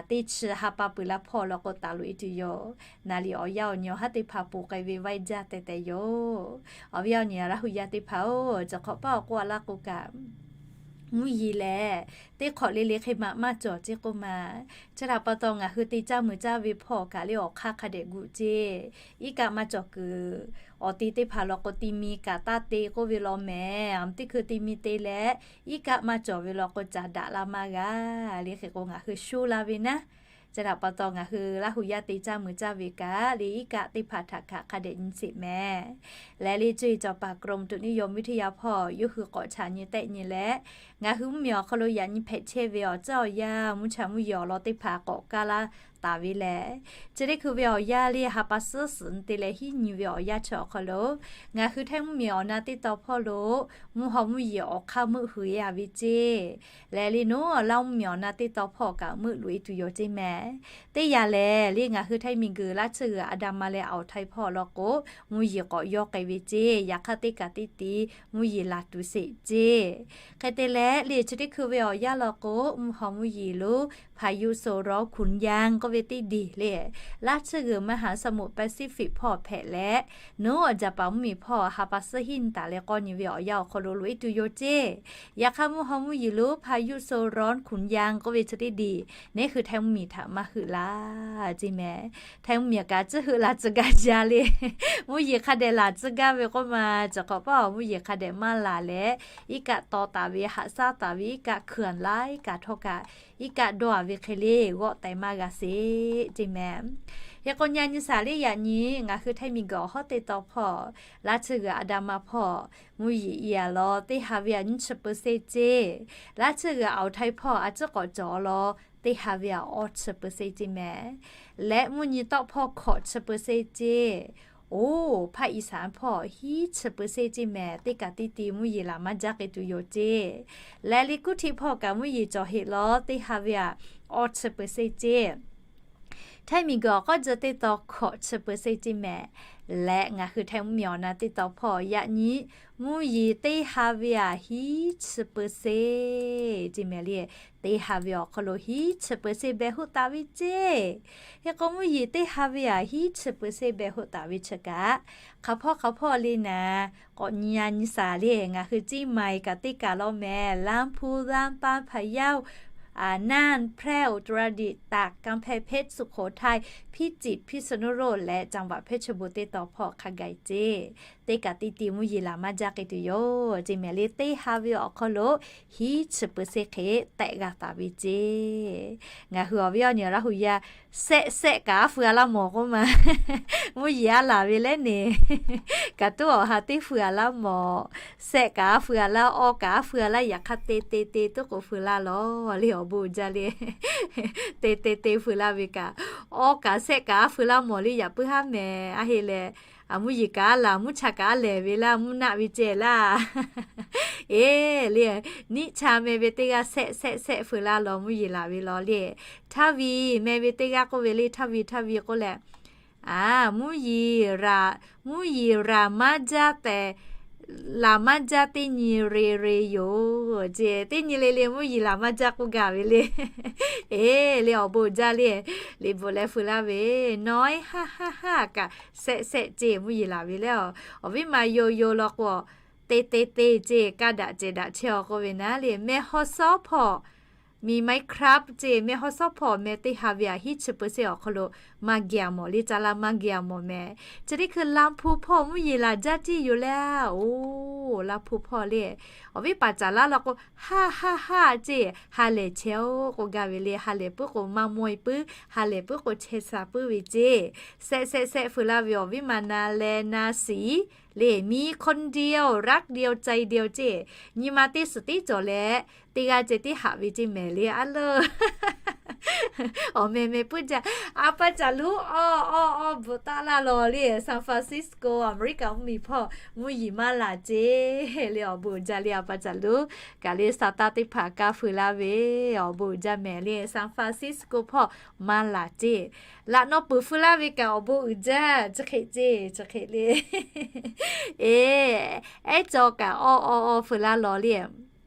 teˇ chi ha pa peuˬ la hpawˇ law k'o taˍ loꞈ e tuˬ yoˬ. Naˍ liꞈ awˬ yanˇ awˬ nyi awˬ haˉ teˇ hpaˍ ponˬ k'ai ve vaiˇ jaˇ tehꞈ tehꞈ yoˬ. Awˬ viˉ awˬ nyi Laˇ hu yaˇ teˇ hpaˍ-oˬ, chi hk'awꞈ paˉ awˬ k'oˆ a laˇ k'o kaꞈ, mvuhˇ yeˬ lehˬ teˇ hk'awꞈ le le hk'e maꞈ maˇ cawˬ ceˇ k'oˆ ma. Chi htaꞈ pa taw ngaˬ hui te caˇ mui caˇ ve hpawˇ kaꞈ le awˬ hk'aˇ hk'a dehꞈ guˆ ceˇ. Iˉ kaˆ maˇ cawˬ kuiˬ awˬ te teˇ hpaˍ law k'o ti mi kaꞈ taˇ te k'oˆ ve law meh. Teˇ hkui ti mi te leh iˉ kaˆ maˇ cawˬ ve law k'o caˍ daꞈ la maˇ g'a le. Hk'e k'o ngaˬ hui sho la ve naˉ. Chi htaꞈ pa taw ngaˬ hui Laˇ hu yaˇ te caˇ mui caˇ ve kaꞈ le iˉ kaˆ teˇ hpaˍ htaꞈ kaꞈ hk'a dehꞈ nyi sheˍ meh. Lehˬ le co-e cawˬ paˍ กรมอุตุนิยมวิทยา hpawˇ yawˇ hui k'awꞈ chaꞈ nyi tehˆ nyi leh, ngaˬ hui mvuhˇmiˬ awˬ hk'aw lo yaꞈ nyi hpehꞈ chehˇ ve awˬ tcuhˇ awˬ yanˇ mvuhˇ cha mvuhˇ yeˬ awˬ lawn teˇ hpaˍ k'awꞈ kaˇ laˇ taˍ ve lehˬ, chi teˇ hkui ve awˬ yanˇ le ha pa suhˉ suhˍ te leh hiˉ nyi ve awˬ yanˇ chi awˬ hk'aw lo, ngaˬ hui Htaiˇ mvuhˇmiˬ awˬ na teˇ tawn hpawˇ lo mvuhˇ haw mvuhˇ yeˬ awˬ hk'aˇ meuˆ hui e a ve ceˇ. Lehˬ le naˉ, Laˇ mvuhˇmiˬ awˬ na teˇ tawn hpawˇ kaꞈ meuˆ loꞈ e tuˬ yoˬ ceˇ mehˍ. Teˇ yanˇ lehˬ le ngaˬ hui Htaiˇ miˬguiˬ laˇ tsuhˇ g'uiˬ a da ma leh awˬ Htaiˇ hpawˇ law k'o, mvuhˇ yeˬ k'awꞈ yawˇ k'ai ve ceˇ. Yaꞈ hk'aˇ teˇ kaꞈ teˇ ti mvuhˇ yeˬ laˬ tuˬ sheˍ ceˇ. Hk'e te leh le chi teˇ hkui ve awˬ yanˇ law k'o, mvuhˇ haw mvuhˇ yeˬ lo พายุโซนร้อนขุนยาง k'oˆ ve teˇ diˬ le, laˇ tsuhˇ g'uiˬ มหาสมุทรแปซิฟิก hpawˇ hpehꞈ leh, naˉ, Jaˍpaˍ mvuhˇmiˬ hpawˇ ha pa suhˉ hiˉ nyi taˍ leh k'awˇ nyi ve awˬ yanˇ awˬ hk'aw lo loꞈ e tuˬ yoˬ ceˇ. Yaꞈ hk'aˇ mvuhˇ haw mvuhˇ yeˬ lo พายุโซนร้อนขุนยาง k'oˆ ve chi teˇ diˬ, neˇ hui Htaiˇ mvuhˇmiˬ htaꞈ maˇ heuˆ laˇ ceˇ mehˍ. Htaiˇ mvuhˇmiˬ kaꞈ tcuhˉ heuˆ la tcuh gaˇ jaˇ le. Mvuhˇ yeˬ hk'a dehꞈ laˬ tcuh gaˇ ve k'oˆ ma, chi hk'awꞈ paˆ awˬ mvuhˇ yeˬ hk'a dehꞈ maˇ laˬ leh, iˉ kaˆ taw taˍ ve, haꞈ shaˉ taˍ ve, iˉ kaˆ hkui laˇ iˉ kaˆ htawˇ kaꞈ, iˉ kaˆ dawˇ a ve hk'e le g'awˆ teh maˇ g'a sheˍ ceˇ mehˍ. Hk'e k'o nyi a nyi shaˍ le yaꞈ nyi ngaˬ hui Htaiˇ miˬguiˬ awˬ hawˉ teˇ tawn hpawˇ, laˇ tsuhˇ g'uiˬ a da ma hpawˇ, mvuhˇ yeˬ i a law teˇ ha ve aˬ nyiˇ chi เปอร์เซ็นต์ ceˇ. Laˇ tsuhˇ g'uiˬ awˬ Htaiˇ hpawˇ a ciˉ k'awꞈ cawˬ law teˇ ha ve aˬ awˇ chi เปอร์เซ็นต์ ceˇ mehˍ. Leh mvuhˇ nyi tawˆ hpawˇ hkawꞈ chi เปอร์เซ็นต์ ceˇ. Oˇ, ภาคอีสาน hpawˇ hiˉ chi เปอร์เซ็นต์ ceˇ mehˍ. Teˇ kaꞈ teˇ ti mvuhˇ yeˬ laˬ maˇ jaˇ k'ai tuˬ yoˬ ceˇ. Leh le kuˇ htiˆ hpawˇ kaꞈ mvuhˇ yeˬ cawˬ heˆ law teˇ ha ve aˬ awˇ chi เปอร์เซ็นต์ ceˇ. Htaiˇ miˬguiˬ awˬ k'awˇ jeh teˇ tawn hkawꞈ chi เปอร์เซ็นต์ ceˇ mehˍ. Leh ngaˬ hui Htaiˇ mvuhˇmiˬ awˬ na teˇ tawn hpawˇ yaꞈ nyi mvuhˇ yeˬ teˇ ha ve aˬ hiˉ chi เปอร์เซ็นต์ ceˇ mehˍ le. Teˇ ha ve awˬ hk'aw lo hiˉ chi เปอร์เซ็นต์ behˬ hoˆ taˍ ve ceˇ. Hk'e k'o mvuhˇ yeˬ teˇ ha ve aˬ hiˉ chi เปอร์เซ็นต์ behˬ hoˆ taˍ ve chi kaꞈ, hk'a hpawˇ hk'a hpawˇ le naˍ, k'awꞈ nyi a nyi shaˍ le. Ngaˬ hui Ciˇ maiˍ kaꞈ teˇ kaˬ law mehˍ, ลำพูน ลำปาง พะเยา น่าน แพร่ อุตรดิตถ์ ตาก กำแพงเพชร สุโขทัย พิจิตร พิษณุโลก leh จังหวัดเพชรบูรณ์ teˇ tawn hpawˇ hk'a gaˬ ceˇ. Teˇ kaꞈ teˇ ti mvuhˇ yeˬ laˬ maˇ jaˇ k'ai tuˬ yoˬ ceˇ mehˍ le. Teˇ ha ve awˬ hk'aw lo hiˉ chi เปอร์เซ็นต์ hk'e tehꞈ g'a taˍ ve ceˇ. Ngaˬ hui awˬ viˉ awˬ nyi Laˇ hu yaˇ, sehˆ sehˆ kaꞈ aˉ feu a laˇ mawˬ k'oˆ ma, mvuhˇ yeˬ aˉ laˬ ve lehˉ neˬ, kaꞈ tuˉ awˬ ha teˇ feu a laˇ mawˬ. Sehˆ kaꞈ aˉ feu a laˇ, awˇ kaꞈ aˉ feu a laˇ, yaꞈ hk'aˇ te te te tuˉ k'oꞈ feu laˇ lawˬ le awˬ bon uiˍ jaˇ le. Te te te feu laˇ ve kaꞈ, awˇ kaꞈ sehˆ kaꞈ aˉ feu laˇ mawˬ le yaꞈ puiˉ haˉ mehˍ. Aˉ heˆ lehˬ, a mvuhˇ yeˬ kaꞈ aˉ laˬ, mvuhˇ cha kaꞈ aˉ lehˬ ve laˇ, mvuhˇ naˆ ve ceh laˇ. Eˬ le, niˆ cha meh ve teˇ g'aˇ sehˆ sehˆ sehˆ feu laˇ lawˬ mvuhˇ yeˬ laˬ ve lawˬ le. Htaˇ viˬ meh ve teˇ g'aˇ k'oˆ ve le, htaˇ viˬ htaˇ viˬ k'oˆ leh, a, mvuhˇ yeˬ raˬ, mvuhˇ yeˬ raˬ maˇ jaˇ tehꞈ, laˬ maˇ jaˇ teˇ nyi re re yoˬ ceˇ. Teˇ nyi le le mvuhˇ yeˬ laˬ maˇ jaˇ k'oˆ gaˇ ve le. Eˬ le awˬ bon uiˍ jaˇ le. Liꞈ bvuhꞈ leh feu laˇ ve, nawˬ eˉ haˉ haˉ haˉ kaꞈ sehˆ sehˆ ceˇ mvuhˇ yeˬ laˬ ve lehˉ, awˬ viˉ ma yoˬ yoˬ law k'o, te te te ceˇ kaˇ daꞈ cehˬ daꞈ chehˇ aw k'oˆ ve naˉ le. Meh haw sawˉ hpawˇ, miˬ Minecraft ceˇ, meh haw sawˉ hpawˇ meh teˇ ha ve aˬ hiˉ chi เปอร์เซ็นต์ awˬ hk'aw lo maˇ geh a mawˬ le, caˇ laˇ maˇ geh a mawˬ mehˍ. Chi teˇ hkui Laˇ hpu hpawˇ mvuhˇ yeˬ laˬ jaˇ ceˇ yoˬ lehˉ. Oˬ, Laˇ hpu hpawˇ le, awˬ viˉ paˍ caˍ laˇ law k'o, haˉ haˉ haˉ ceˇ ha lehˬ chehˇ oˬ k'oˆ gaˇ ve le. Ha lehˬ puiˉ k'o maˇ mawˇ e puiˉ, ha lehˬ puiˉ k'o chehˇ sha puiˉ ve ceˇ. Sehˆ sehˆ sehˆ feu laˇ ve awˬ viˉ ma na leh na shiˍ le, มีคนเดียว รักเดียวใจเดียว ceˇ. Nyi ma teˇ suhˍ tiˉ cawˬ leh, teˇ g'aˇ ceh tiˉ haꞈ ve ceˇ mehˍ le aˉ leuˬ. Awˬ meh meh puiˉ jaˇ. A pa caˍ luˉ awˇ awˇ awˇ bvuhꞈ taˉ laˇ lawˬ le, San Francisco, America mvuhˇmiˬ hpawˇ mvuhˇ yeˬ maˇ laˬ ceˇ le awˬ bon uiˍ jaˇ le. A pa caˍ luˉ kaꞈ le sa taˇ teˇ hpaˍ kaˇ feu laˇ ve, awˬ bon uiˍ jaˇ mehˍ le. San Francisco hpawˇ maˇ laˬ ceˇ. Laꞈ naw peuˬ feu laˇ ve kaꞈ awˬ bon uiˍ jaˇ, chi hk'e ceˇ, chi hk'e le. Eˬ, ehˉ cawˬ kaꞈ awˇ awˇ awˇ feu laˇ lawˬ le.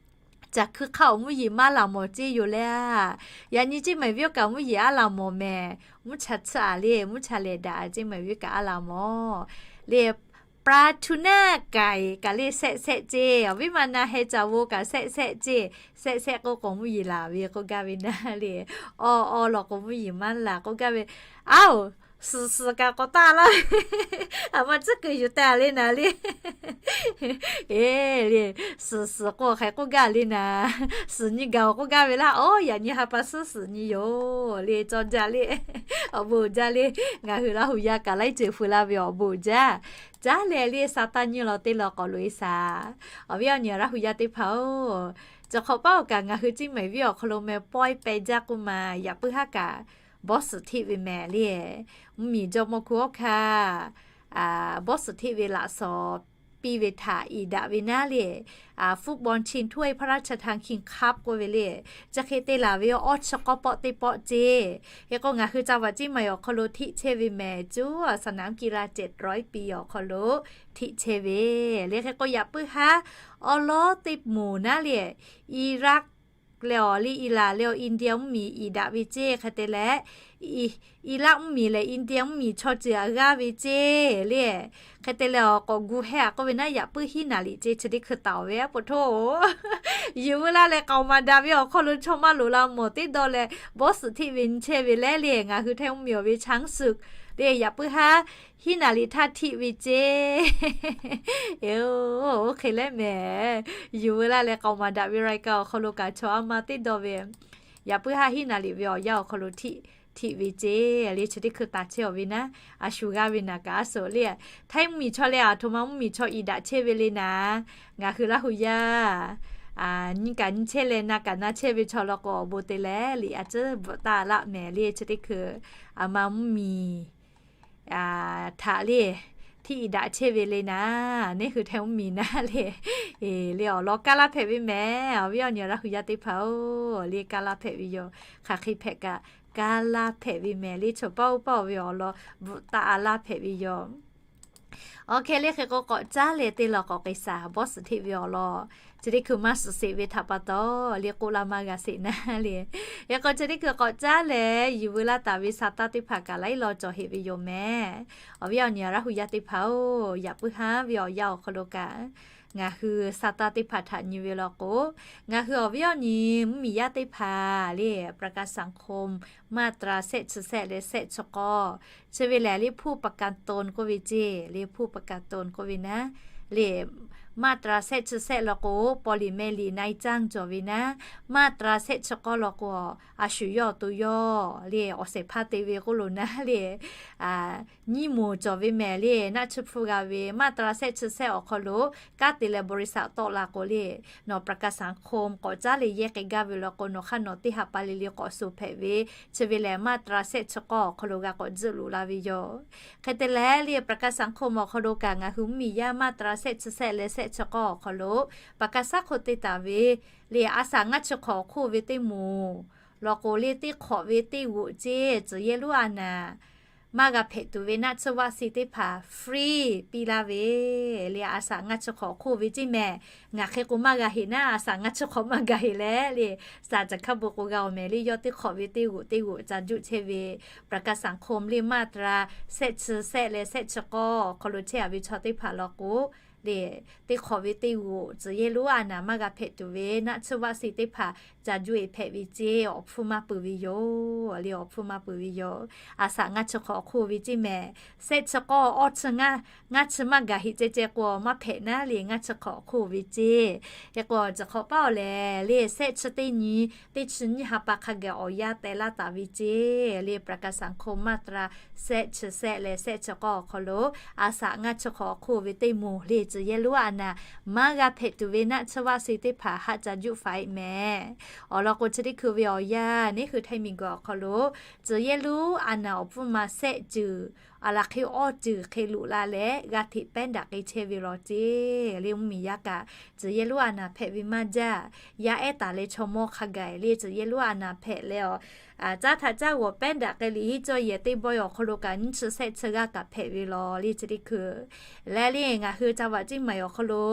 Caˬ hkui hk'aˇ awˬ mvuhˇ yeˬ maˇ laˬ mawˬ ceˇ yoˬ lehˉ. Yaꞈ nyi ceˇ mehˍ viˉ kaꞈ mvuhˇ yeˬ aˉ laˬ mawˬ mehˍ. Mvuhˇ cha tsuhˇ a le, mvuhˇ cha lehˬ daꞈ ceˇ mehˍ viˉ kaꞈ aˉ laˬ mawˬ le. ปลาทูน่า k'ai kaꞈ le sehˆ sehˆ ceˇ. Awˬ viˉ ma na heh caˍ vo kaꞈ sehˆ sehˆ ceˇ. Sehˆ sehˆ k'oˆ k'o mvuhˇ yeˬ laˬ ve k'oˆ gaˇ ve naˉ le. Awˇ awˇ law k'o mvuhˇ yeˬ maˇ laˬ k'oˆ gaˇ ve. Aˉ oˬ, suhˍ suhˍ kaꞈ k'awꞈ taˇ laˇ. A ma tcuhˉ kuiˬ yuˬ teh a le naˍ le. Eˬ le, suhˍ suhˍ k'o hk'aˬ hk'e k'oˆ gaˇ le naˍ. Suhˍ nyi gaˬ awˬ k'oˆ gaˇ ve laˇ. Oˬ, yaꞈ nyi ha pa suhˉ suhˍ nyi yoˬ le, cawˇ jaˇ le. Awˬ bon uiˍ jaˇ le. Ngaˬ hui Laˇ hu yaˇ kaꞈ laiˉ ceuˬ feu laˇ ve awˬ bon uiˍ jaˇ. Caˉ leh le sa taˇ nyi law teˇ law k'awꞈ loꞈ e shaˍ. Awˬ viˉ awˬ nyi Laˇ hu yaˇ teˇ hpaˍ-oˬ, cawˬ hk'awꞈ paˉ oˬ kaꞈ ngaˬ hui ceˇ mehˍ viˉ awˬ hk'aw lo meh pawehˇ peh jaˇ k'oˆ ma, yaꞈ puiˉ haˉ kaꞈ bawˇ suhˍ hteˆ ve mehˍ le. Mvuhˇmiˬ jawˇmawˇ hku awˉ hkanˇ bawˇ suhˍ hteˆ ve laꞈ shawˍ piˇ ve htaꞈ iˍ daꞈ ve naˉ le, ฟุตบอลชิงถ้วยพระราชทาน คิงส์คัพ k'oˆ ve le. Chi hk'e te laˬ ve awˇ chi k'awˇ pawˆ teˇ pawˆ ceˇ. Hk'e k'o ngaˬ hui จังหวัดเชียงใหม่ awˬ hk'aw lo hteˆ chehˇ ve mehˍ, cuˉ สนามกีฬาเจ็ดร้อยปี awˬ hk'aw lo hteˆ chehˇ ve le. Hk'e k'o yaꞈ puiˉ haˉ awˉ lawˉ teˇ moˍ naˉ le, Irak leh awˬ le Iran leh awˬ India mvuhˇmiˬ iˍ daꞈ ve ceˇ. Hk'e te leh, Irak mvuhˇmiˬ lehˬ India mvuhˇmiˬ chaw ceuˬ aꞈ g'aˇ ve ceˇ le. Hk'e te leh awˬ k'awꞈ gu hehˇ aꞈ k'oˆ ve naˉ yaꞈ puiˉ hiˉ naˍ liꞈ ceˇ. Chi teˇ hkui taˍ ve aˉ po htoˇ, yuˬ veu laˇ leh k'aoˍ maˍ daꞈ ve awˬ hk'aw lo chaw maˇ loˍ la mawˬ teˇ dawˇ leh bawˇ suhˍ hteˆ ve nyi chehˇ ve lehˉ le. Ngaˬ hui htaiˇ mvuhˇmiˬ awˬ ve ช้างศึก le yaꞈ puiˉ haˉ hiˉ naˍ liꞈ htaˇ hteˆ ve ceˇ. Oˇ hk'e leh mehˍ, yuˬ veu laˇ leh k'aoˍ maˍ daꞈ ve รายการ awˬ hk'aw lo kaꞈ chaw a ma teˇ dawˇ ve yaꞈ puiˉ haˉ hiˉ naˍ liꞈ ve awˬ yanˇ awˬ hk'aw lo hteˆ ve ceˇ le. Chi teˇ hkui taˍ chehˇ awˬ ve naˉ, a shu g'aˇ ve naˍ kaꞈ aˉ suhˍ le. Htaiˇ mvuhˇmiˬ chaw leh aˬ htoꞈ ma mvuhˇmiˬ chaw iˍ daꞈ chehˇ ve le naˍ, ngaˬ hui Laˇ hu yaˇ nyi kaꞈ nyi chehˇ leh na kaꞈ na chehˇ ve chaw law k'o awˬ bon te leh liꞈ a ciˉ bvuhꞈ taˍ laˆ mehˍ le. Chi teˇ hkui aˬ ma mvuhˇmiˬ htaꞈ le hteˆ iˍ daꞈ chehˇ ve le naˍ, neˇ hui htaiˇ mvuhˇmiˬ naˉ le, le awˬ lawn kaˇ laˇ hpehꞈ ve mehˍ. Awˬ viˉ awˬ nyi Laˇ hu yaˇ teˇ hpaˍ-oˬ, le kaˇ laˇ hpehꞈ ve yoˬ. Hk'aˬ hk'e hpehꞈ kaꞈ kaˇ laˇ hpehꞈ ve mehˍ le. Chaw paˇ oˇ paˇ oˬ ve awˬ lawn bvuhꞈ taˍ laˇ hpehꞈ ve yoˬ. Awˬ hk'e le hk'e k'o k'awꞈ caˉ leh teˇ law k'awꞈ k'ai shaˍ bawˇ suhˍ hteˆ ve awˬ lawn chi teˇ hkui maˇ suhˍ sheˍ ve htaꞈ pa taw le k'oˆ laˇ maˇ g'a sheˍ naˉ le. Hk'e k'o chi teˇ hkui k'awꞈ caˉ leh yuˬ veu laˇ taˍ ve sa taˇ teˇ hpaˍ kaꞈ laiˉ law cawˬ heꞈ ve yoˬ mehˍ. Awˬ viˉ awˬ nyi Laˇ hu yaˇ teˇ hpaˍ-oˬ, yaꞈ puiˉ haˉ ve awˬ yanˇ awˬ hk'aw lo kaꞈ ngaˬ hui sa taˇ teˇ hpaˍ htaꞈ nyi ve law k'o, ngaˬ hui awˬ viˉ awˬ nyi mvuhˇmiˬ yaˇ teˇ hpaˍ le ประกันสังคม มาตรา shehˆ chi shehˆ leh shehˆ chi k'awˇ, chi ve lehˬ le ผู้ประกันตน k'oˆ ve ceˇ le, ผู้ประกันตน k'oˆ ve naˉ le, มาตรา shehˆ chi shehˆ law k'o paw liꞈ meh liꞈ นายจ้าง cawˬ ve naˉ, มาตรา shehˆ chi k'awˇ law k'o a shu yawˇ awˬ to yawˇ le awˬ shehˍ hpaˇ te ve k'oˆ lo naˉ le, nyiˇ moˍ cawˬ ve mehˍ le. Naˆ tsuhˇ hpfuhˇ g'a ve มาตรา shehˆ chi shehˆ awˬ hk'aw lo kanˉ te leh บริษัท tawˆ la k'o le, nawˬ ประกันสังคม k'awꞈ caˉ leh yehˇ k'ai gaˇ ve law k'o nawˬ hk'aˇ nawˬ teˇ ha pa le le k'awꞈ suh hpehꞈ ve, chi ve lehˬ มาตรา shehˆ chi k'awˇ awˬ hk'aw lo g'a k'awꞈ tzuhˆ loꞈ la ve yoˬ. Hk'e te leh le ประกันสังคม awˬ hk'aw lo kaꞈ ngaˬ hui mvuhˇmiˬ yaˇ มาตรา shehˆ chi shehˆ leh shehˆ chi k'awˇ awˬ hk'aw lo ประกันสังคม te taˍ ve le a shaꞈ ngaˇ chi hk'awꞈ awˬ hk'oˆ ve teˇ moˍ law k'o le teˇ hk'awꞈ ve teˇ g'oꞈ ceˇ, tcuhˬ yehˇ lonˉ a naˍ maˇ g'a hpehꞈ tuˬ ve naˆ tsuhˇ vaˆ si teˇ hpaˍ free piˇ laˇ ve le a shaꞈ ngaˇ chi hk'awꞈ awˬ hk'oˆ ve ceˇ mehˍ. Ngaˬ hk'e k'o maˇ g'a heꞈ naˉ, a shaꞈ ngaˇ chi hk'awꞈ maˇ g'a heꞈ leh le, shaˍ caˬ hkaˇ bon k'o g'a awˬ mehˍ le, yawˇ teˇ hk'awꞈ ve teˇ g'oꞈ teˇ g'oꞈ ca juˆ chehˇ ve ประกันสังคม le มาตรา shehˆ chi shehˆ leh shehˆ chi k'awˇ awˬ hk'aw lo chehˇ a ve chaw teˇ hpaˍ law k'o le, teˇ hk'awꞈ ve teˇ g'oꞈ tcuhˬ yehˇ lonˉ a naˍ maˇ g'a hpehꞈ tuˬ ve naˆ tsuhˇ vaˆ si teˇ hpaˍ ca juˆ e hpehꞈ ve ceˇ, awˬ hpfuhˇ maˇ peuˬ ve yoˬ le, awˬ hpfuhˇ maˇ peuˬ ve yoˬ. A shaꞈ ngaˇ chi hk'awꞈ awˬ hk'oˆ ve ceˇ mehˍ. Shehˆ chi k'awˇ awˇ chi ngaˇ chi maˇ gaˬ heꞈ ceh ceh k'o maˇ hpehꞈ naˉ le, ngaˇ chi hk'awꞈ awˬ hk'oˆ ve ceˇ. Hk'e k'o chi hk'awꞈ paˉ awˬ lehˬ le shehˆ chi teˇ nyi teˇ chi nyiˇ ha pa hk'a gaˬ awˬ yanˇ teh laˇ taˍ ve ceˇ le ประกันสังคม มาตรา shehˆ chi shehˆ leh shehˆ chi k'awˇ awˬ hk'aw lo a shaꞈ ngaˇ chi hk'awꞈ awˬ hk'oˆ ve teˇ moˍ le tcuhˬ yehˇ lonˉ a naˍ maˇ g'a hpehꞈ tuˬ ve naˆ tsuhˇ vaˆ si teˇ hpaˍ haˆ ca juˆ faˍ e mehˍ. Awˬ lawn k'o chi teˇ hkui ve awˬ yanˇ neˇ hui htaiˇ miˬguiˬ awˬ hk'aw lo tcuhˬ yehˇ lonˉ a naˍ awˬ hpfuhˇ ma shehˆ ceuˬ a laˬ hk'e awˇ ceuˬ hk'e loꞈ la leh g'a hteꞈ pehˉ daꞈ k'ai chehˇ ve law ceˇ le. Mvuhˇmiˬ yaˇ kaꞈ tcuhˬ yehˇ lonˉ a naˍ hpehꞈ ve maˇ jaˇ. Yaˇ ehˉ taˍ leh chaw mawˇ hk'a gaˬ le tcuhˬ yehˇ lonˉ a naˍ hpehꞈ leh awˬ caˉ htaꞈ caˇ g'awˬ pehˉ daꞈ k'ai liꞈ hiˉ cawˇ yehˬ teˇ bawehˇ awˬ hk'aw lo kaꞈ nyiˇ chi shehˆ chi g'aˇ kaꞈ hpehꞈ ve law le chi teˇ hkui leh le ngaˬ hui จังหวัดเชียงใหม่ awˬ hk'aw lo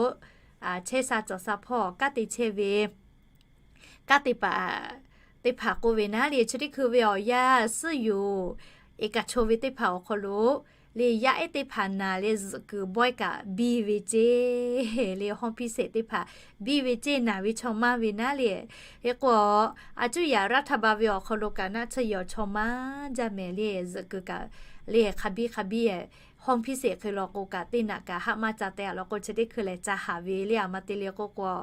chehˇ sha cawˬ sha hpawˇ kanˉ te chehˇ ve kanˉ te paˍ teˇ hpaˍ k'oˆ ve naˉ le chi teˇ hkui ve awˬ yanˇ suhˉ yoˬ. Eˍ kaꞈ chaw ve teˇ hpaˍ awˬ hk'aw lo le yaˇ ehˉ teˇ hpaˍ naˍ leh zuhꞈ kuiˬ bawehˇ kaꞈ biˇ ve ceˇ le hawˇ piˇ sheˍ teˇ hpaˍ biˇ ve ceˇ naˍ ve chaw maˇ ve naˉ le. Hk'e k'o a cuˇ yaꞈ รัฐบาล ve awˬ hk'aw lo kaꞈ naˆ tsuhˇ yehˬ awˬ chaw maˇ jaˇ mehˍ le zuhꞈ kuiˬ kaꞈ le hk'a biˇ hk'a biˇ hawˇ piˇ sheˍ hk'e law k'o kaꞈ teˇ naꞈ kaꞈ haˆ maˇ ca teh a law k'o chi teˇ hkui lehˬ ca haˍ ve le a ma te le k'oˆ k'o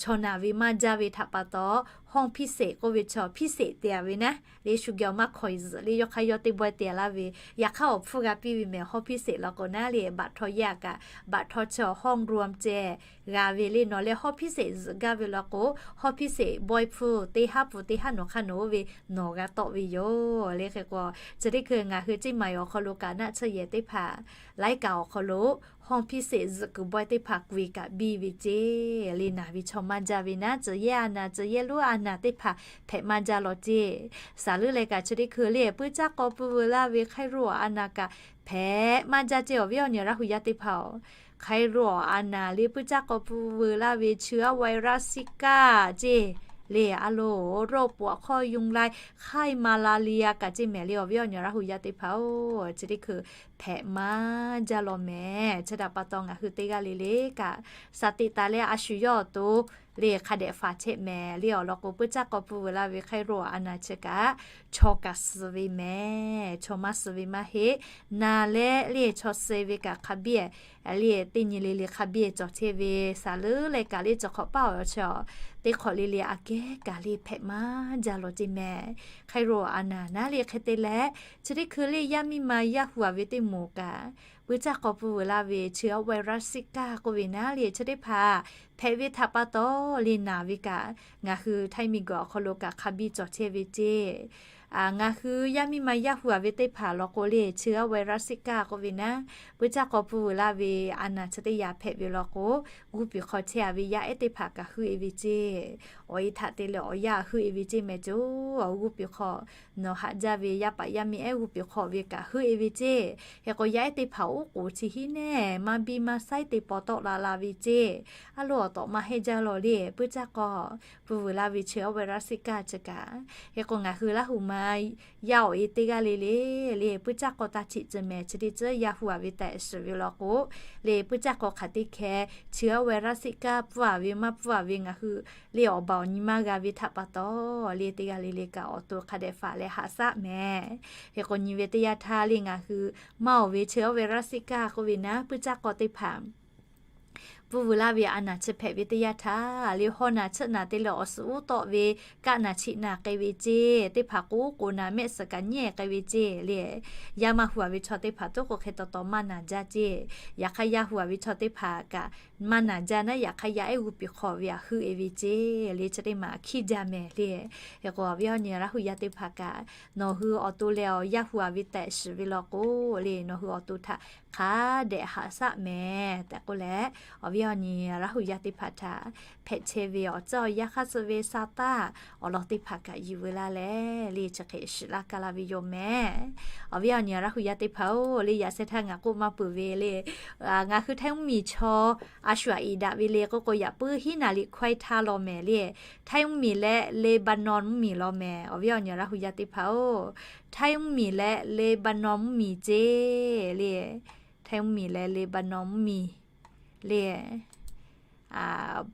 chaw naˍ ve maˇ jaˇ ve htaꞈ pa taw ห้องพิเศษ k'oˆ ve chaw พิเศษ te-a ve naˉ le, shu geh awˬ maˇ hk'aw zuhꞈ le, yawˇ hk'aˇ yawˇ teˇ bawehˇ te-a laˇ ve, yaꞈ hk'aˇ awˬ hpfuhˇ g'a piˇ ve mehˍ ห้องพิเศษ law k'o naˉ le, baꞈ htaw yehˇ a kaꞈ, baꞈ htaw chi ห้องรวม ceh g'a ve le. Nawˬ leh ห้องพิเศษ zuhꞈ gaˇ ve law k'o, ห้องพิเศษ bawehˇ hpfuhˇ teˇ haˉ pun teˇ haˉ nawˬ hk'aˇ nawˬ oˇ ve nawˬ g'a tawˆ ve yoˬ le. Hk'e k'o, chi teˇ hkui ngaˬ hui Ceˇ maˍ awˬ hk'aw lo kaꞈ naˆ tsuhˇ yehˬ teˇ hpaˍ laiˉ kaꞈ awˬ hk'aw lo ห้องพิเศษ zuhꞈ kuiˬ bawehˇ teˇ hpaˍ k'oꞈ e kaꞈ biˇ ve ceˇ le. Naˬ ve chaw maˇ jaˇ ve naˉ, tcuh yehˇ a naˬ, tcuh yehˇ lonˉ a naˬ teˇ hpaˍ hpehꞈ maˇ jaˇ law ceˇ. Saˍ leuˉ leh kaꞈ chi teˇ hkui le, puiˇ caˇ k'aw pui veu laˇ ve ไข้หวัด a naˬ kaꞈ hpehꞈ maˇ jaˇ ceˇ. Awˬ viˉ awˬ nyi Laˇ hu yaˇ teˇ hpaˍ-oˬ, ไข้หวัด a naˬ le, puiˇ caˇ k'aw pui veu laˇ ve เชื้อไวรัสซิก้า ceˇ le. A lo, โรคปวดข้อยุงลาย ไข้มาลาเรีย kaꞈ ceˇ mehˍ le. Awˬ viˉ awˬ nyi Laˇ hu yaˇ teˇ hpaˍ-oˬ, chi teˇ hkui hpehꞈ maˇ jaˇ law mehˍ. Chi htaꞈ pa taw ngaˬ hui teˇ g'aˇ le le kaꞈ, saˍ tiꞈ taˍ leh a shu yawˇ awˬ to le hk'a dehꞈ faˍ chehˇ mehˍ le. Awˬ lawn k'o, puiˇ caˇ k'aw pui veu laˇ ve ไข้หวัด a naˬ chi kaꞈ, chaw kaꞈ suh ve mehˍ, chaw maˇ suh ve maˇ heˆ. Naˬ leh le chaw suh ve kaꞈ hk'a biˇ le, teˇ nyi le le hk'a biˇ cawˬ chehˇ ve. Saˍ leuˉ leh kaꞈ le, cawˬ hk'awꞈ paˇ awˬ chi teˇ hk'awꞈ le le aꞈ kehˉ kaꞈ le hpehꞈ maˇ jaˇ law ceˇ mehˍ. ไข้หวัด a naˬ naˉ le hk'e te leh, chi teˇ hkui le yaˇ miˇ ma yaˇ hu-a ve teˇ moˍ kaꞈ, puiˇ caˇ k'aw pui veu laˇ ve เชื้อไวรัสซิก้า k'oˆ ve naˉ le chi teˇ hpaˍ hpehꞈ ve htaꞈ pa taw le naˬ ve kaꞈ, ngaˬ hui Htaiˇ miˬguiˬ awˬ hk'aw lo kaꞈ hk'a biˇ cawˬ chehˇ ve ceˇ. Ngaˬ hui yaˇ miˇ ma yaˇ hu-a ve teˇ hpaˍ law k'o le, เชื้อไวรัสซิก้า k'oˆ ve naˉ, puiˇ caˇ k'aw pui veu laˇ ve a naˬ chi teˇ yaꞈ hpehꞈ ve law k'o, g'uˇ piˍ hk'aw chehˇ-a ve yaˇ ehˉ teˇ hpaˍ kaꞈ heuˆ e ve ceˇ. Awˬ e htaꞈ te leh awˬ yaˇ heuˆ e ve ceˇ mehˍ coˬ. Awˬ g'uˇ piˍ hk'aw nawˬ haꞈ jaˇ ve yaˇ paˍ yaˇ miˇ ehˉ g'uˇ piˍ hk'aw ve kaꞈ heuˆ e ve ceˇ. Hk'e k'o, yaˇ ehˉ teˇ hpaˍ oˉ k'oˍ chi hiˉ nehˬ maˇ biˇ maˇ saiˉ te paw tawˆ la la ve ceˇ. A lo, awˬ tawꞈ maˇ heˆ jaˇ law le, puiˇ caˇ k'aw pui veu laˇ ve เชื้อไวรัสซิก้า chi kaꞈ. Hk'e k'o, ngaˬ hui Laˇ hu ma yaˇ awˬ e teˇ g'aˇ le le, le puiˇ caˇ k'aw taˇ chiꞈ ceh mehˍ, chi teˇ ceuˬ yaˇ hu-a ve taꞈ shiˍ ve law k'o, le puiˇ caˇ k'aw hk'aˬ teˇ hkeh เชื้อไวรัสซิก้า pfuhˇ-a ve maˇ pfuhˇ-a ve ngaˬ hui le awˬ baˬ awˬ nyi maˇ g'a ve htaꞈ pa taw, le teˇ g'aˇ le le kaꞈ awˬ to hk'a dehꞈ faˍ leh haꞈ shaˆ mehˍ. Hk'e k'o, nyi ve teˇ yanˇ htaˇ le ngaˬ hui maˇ oˬ ve เชื้อไวรัสซิก้า k'oˆ ve naˉ, puiˇ caˇ k'aw teˇ hpaˍ pui veu laˇ ve a naˬ chi hpehꞈ ve teˇ yanˇ htaˇ le, hawˉ naˬ chiˆ naˬ te leh awˬ suhˍ uˉ tawˆ ve kaˆ naˬ chiˆ naˬ k'ai ve ceˇ. Teˇ hpaˍ k'oˆ k'o naˬ mehˆ suhˍ kaꞈ nyi-e k'ai ve ceˇ le. Yaˇ maˇ hu-a ve chaw teˇ hpaˍ toˉ k'o hk'e taw taw maˇ naˬ jaˇ ceˇ. Yaꞈ hk'aˇ, yaˇ hu-a ve chaw teˇ hpaˍ kaꞈ maˇ naˬ jaˇ naˉ, yaꞈ hk'aˇ yaˇ ehˉ g'uˇ piˍ hk'aw ve aꞈ heuˆ e ve ceˇ le, chi teˇ maˬ hkiˇ jaˇ mehˍ le. Hk'e k'o, awˬ viˉ awˬ nyi Laˇ hu yaˇ teˇ hpaˍ kaꞈ, nawˬ hui awˬ to leh awˬ yaˇ hu-a ve taꞈ shiˍ ve law k'o le, nawˬ hui awˬ to htaꞈ hk'a dehꞈ haꞈ shaˆ mehˍ tehꞈ k'oˆ leh, awˬ viˉ awˬ nyi Laˇ hu yaˇ teˇ hpaˍ htaꞈ hpehꞈ chehˇ ve awˬ tcuhˉ awˬ yanˇ hk'aˇ suh ve sa taˇ awˬ lawn teˇ hpaˍ kaꞈ yuˬ veu laˇ leh le, chi hk'e shiˍ laˇ kaˇ laˇ ve yoˬ mehˍ. Awˬ viˉ awˬ nyi Laˇ hu yaˇ teˇ hpaˍ-oˬ, le yaꞈ sheh htaˇ ngaˬ k'oˆ maˇ peuˬ ve le, ngaˬ hui Htaiˇ mvuhˇmiˬ chaw a shu aꞈ iˍ daꞈ ve le k'oˆ k'o, yaꞈ puiˉ hiˉ naˍ liꞈ hkawehˇ htaˇ law mehˍ le. Htaiˇ mvuhˇmiˬ leh Leˍbaˍnawˇ mvuhˇmiˬ law mehˍ. Awˬ viˉ awˬ nyi Laˇ hu yaˇ teˇ hpaˍ-oˬ, Htaiˇ mvuhˇmiˬ leh Leˍbaˍnawˇ mvuhˇmiˬ ceˇ le. Htaiˇ mvuhˇmiˬ leh Leˍbaˍnawˇ mvuhˇmiˬ le,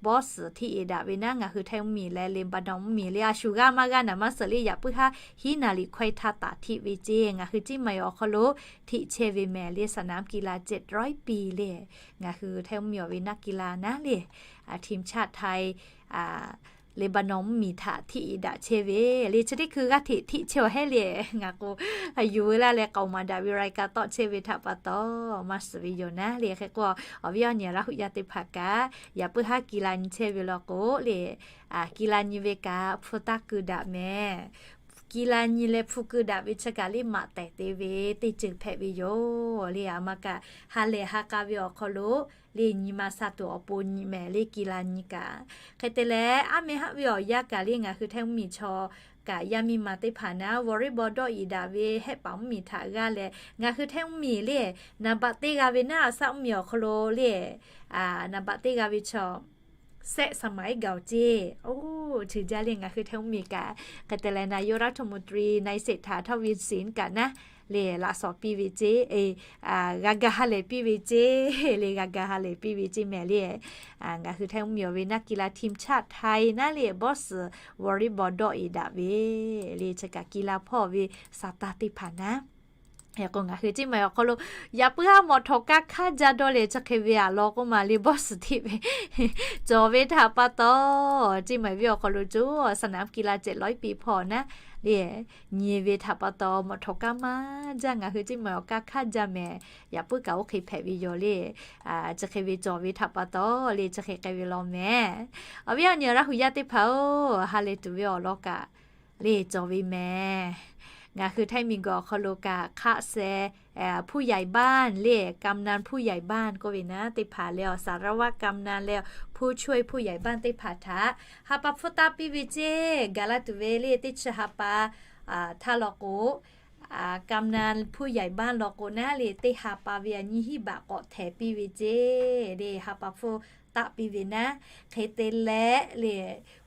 bawˇ suhˍ htiˆ iˍ daꞈ ve naˉ, ngaˬ hui Htaiˇ mvuhˇmiˬ leh Leˍbaˍnawˇ mvuhˇmiˬ le, a shu g'aˇ maˇ g'aˇ naˍ maˇ suhˍ le, yaꞈ puiˉ haˉ hiˉ naˍ liꞈ hkawehˇ htaˇ taˍ htiˆ ve ceˇ. Ngaˬ hui Ceˇ maˍ awˬ hk'aw lo htiˆ chehˇ ve mehˍ le, สนามกีฬา เจ็ดร้อยปี le. Ngaˬ hui Htaiˇ mvuhˇmiˬ awˬ ve naˆ กีฬา naˉ le, ทีมชาติไทย Leˍbaˍnawˇ mvuhˇmiˬ htaꞈ htiˆ iˍ daꞈ chehˇ ve le. Chi teˇ hkui g'aˇ hteꞈ htiˆ chehˇ-oˬ hehˉ le. Ngaˬ k'o, yuˬ veu laˇ leh k'aoˍ maˍ daꞈ ve รายการ tawˆ chehˇ ve htaꞈ pa taw maˇ suhˍ ve yoˬ naˉ le. Hk'e k'o, awˬ viˉ awˬ nyi Laˇ hu yaˇ teˇ hpaˍ kaꞈ, yaꞈ puiˉ haˉ กีฬา nyi chehˇ ve law k'o le, กีฬา nyi ve kaꞈ hpu taˇ keu daꞈ mehˍ. กีฬา nyi leh hpu keu daꞈ ve chi kaꞈ le maꞈ tehˬ te ve teˇ ceuˬ hpehꞈ ve yoˬ le. Aˬ ma kaꞈ ha lehˬ ha k'a ve awˬ hk'aw lo le nyi ma sha tuˬ awˬ pon nyi mehˍ le, กีฬา nyi kaꞈ. Hk'e te leh, aˉ meh haˆ ve awˬ yanˇ kaꞈ le ngaˬ hui Htaiˇ mvuhˇmiˬ chaw kaꞈ yaˇ miˇ ma teˇ hpaˍ naˉ volleyball dawˆ iˍ daꞈ ve hehˆ paˍ mvuhˇmiˬ htaꞈ g'aˇ leh, ngaˬ hui Htaiˇ mvuhˇmiˬ le, naˍ baꞈ teˇ g'a ve naˉ, aˬ shaˆ mvuhˇmiˬ awˬ hk'aw lo le, naˍ baꞈ teˇ g'a ve chaw แซะ สมัยเก่า ceˇ. Oˇ, ceuˬ jaˇ le ngaˬ hui Htaiˇ mvuhˇmiˬ kaꞈ. Hk'e te leh นายกรัฐมนตรี นายเศรษฐา ทวีสิน kaꞈ naˉ le, laꞈ shawˍ piˇ ve ceˇ, g'a ga ha lehˬ piˇ ve ceˇ le, g'a ga ha lehˬ piˇ ve ceˇ mehˍ le. Ngaˬ hui Htaiˇ mvuhˇmiˬ awˬ ve naˆ กีฬา ทีมชาติไทย naˉ le, bawˇ suhˍ volleyball dawˆ iˍ daꞈ ve le, chi kaꞈ กีฬา hpawˇ ve sa taˇ teˇ hpaˍ naˉ K'o ngaˬ hui Ceˇ maˬ awˬ hk'aw lo yaꞈ puiˉ haˉ mawꞈ htawnˍ kaˇ hk'aˇ jaˇ dawˇ leh chi hk'e ve aꞈ law k'oˆ ma le, bawˇ suhˍ hteˆ ve cawˬ ve htaꞈ pa taw, Ceˇ maˬ venˇ awˬ hk'aw lo coˇ saˍ naˍ kiˇ la cehˬ lawˉ piˇ hpawˇ naˉ le, nyi ve htaꞈ pa taw mawꞈ htawnˍ kaˇ maˇ jaˇ, ngaˬ hui Ceˇ maˬ awˬ kaˇ hk'aˇ jaˇ mehˍ, yaꞈ puiˉ kaꞈ oˇ hk'e hpehꞈ ve yoˬ le. Chi hk'e ve cawˬ ve htaꞈ pa taw le, chi hk'e k'ai ve law mehˍ. Awˬ viˉ awˬ nyi Laˇ hu yaˇ teˇ hpaˍ-oˬ, ha lehˬ tuˬ ve awˬ lawn kaꞈ le cawˬ ve mehˍ. Ngaˬ hui Htaiˇ miˬguiˬ awˬ hk'aw lo kaꞈ ข้าราชการ ผู้ใหญ่บ้าน le กำนัน ผู้ใหญ่บ้าน k'oˆ ve naˉ teˇ hpaˍ leh awˬ สารวัตรกำนัน leh ผู้ช่วยผู้ใหญ่บ้าน teˇ hpaˍ htaꞈ ha pa hpfuhˇ taˆ piˇ ve ceˇ. Gaˬ la tuˬ ve le teˇ chi ha pa htaˇ law k'o, กำนัน ผู้ใหญ่บ้าน law k'o naˉ le teˇ ha pa ve aꞈ nyiˇ hinˉ baꞈ k'awꞈ htehˍ piˇ ve ceˇ le, ha pa hpfuhˇ taˆ piˇ ve naˉ. Hk'e te leh le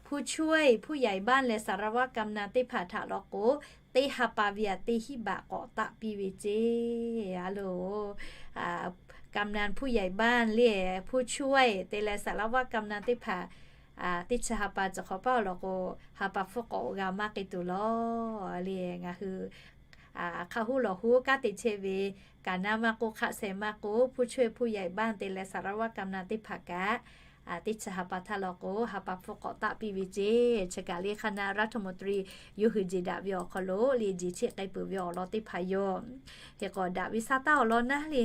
ผู้ช่วยผู้ใหญ่บ้าน leh สารวัตรกำนัน teˇ hpaˍ htaꞈ law k'o, teˇ ha pa ve aꞈ teˇ hinˉ baꞈ k'awꞈ taˆ piˇ ve ceˇ. A loˬ, กำนัน ผู้ใหญ่บ้าน le ผู้ช่วย te leh สารวัตรกำนัน teˇ hpaˍ teˇ chi ha pa cawˬ hk'awꞈ paˇ awˬ lawn k'o, ha pa hpfuhˇ k'awꞈ g'a maˇ k'ai tuˬ law le. Ngaˬ hui hk'a huˉ lawˬ huˉ kanˉ te chehˇ ve, kaꞈ naˉ maˇ k'oˆ, hk'aˆ sheh maˇ k'oˆ, ผู้ช่วยผู้ใหญ่บ้าน te leh สารวัตรกำนัน teˇ hpaˍ kaꞈ, teˇ chi ha pa htaˇ law k'o ha pa hpfuhˇ k'awꞈ taˆ piˇ ve ceˇ. Chi kaꞈ le คณะรัฐมนตรี yawˇ hui jeˬ daꞈ ve awˬ hk'aw lo le jeˬ cheˆ k'ai peuˬ ve awˬ lawn teˇ hpaˍ yoˬ. Hk'e k'awꞈ daꞈ ve saˉ taˉ awˬ lawn naˉ le,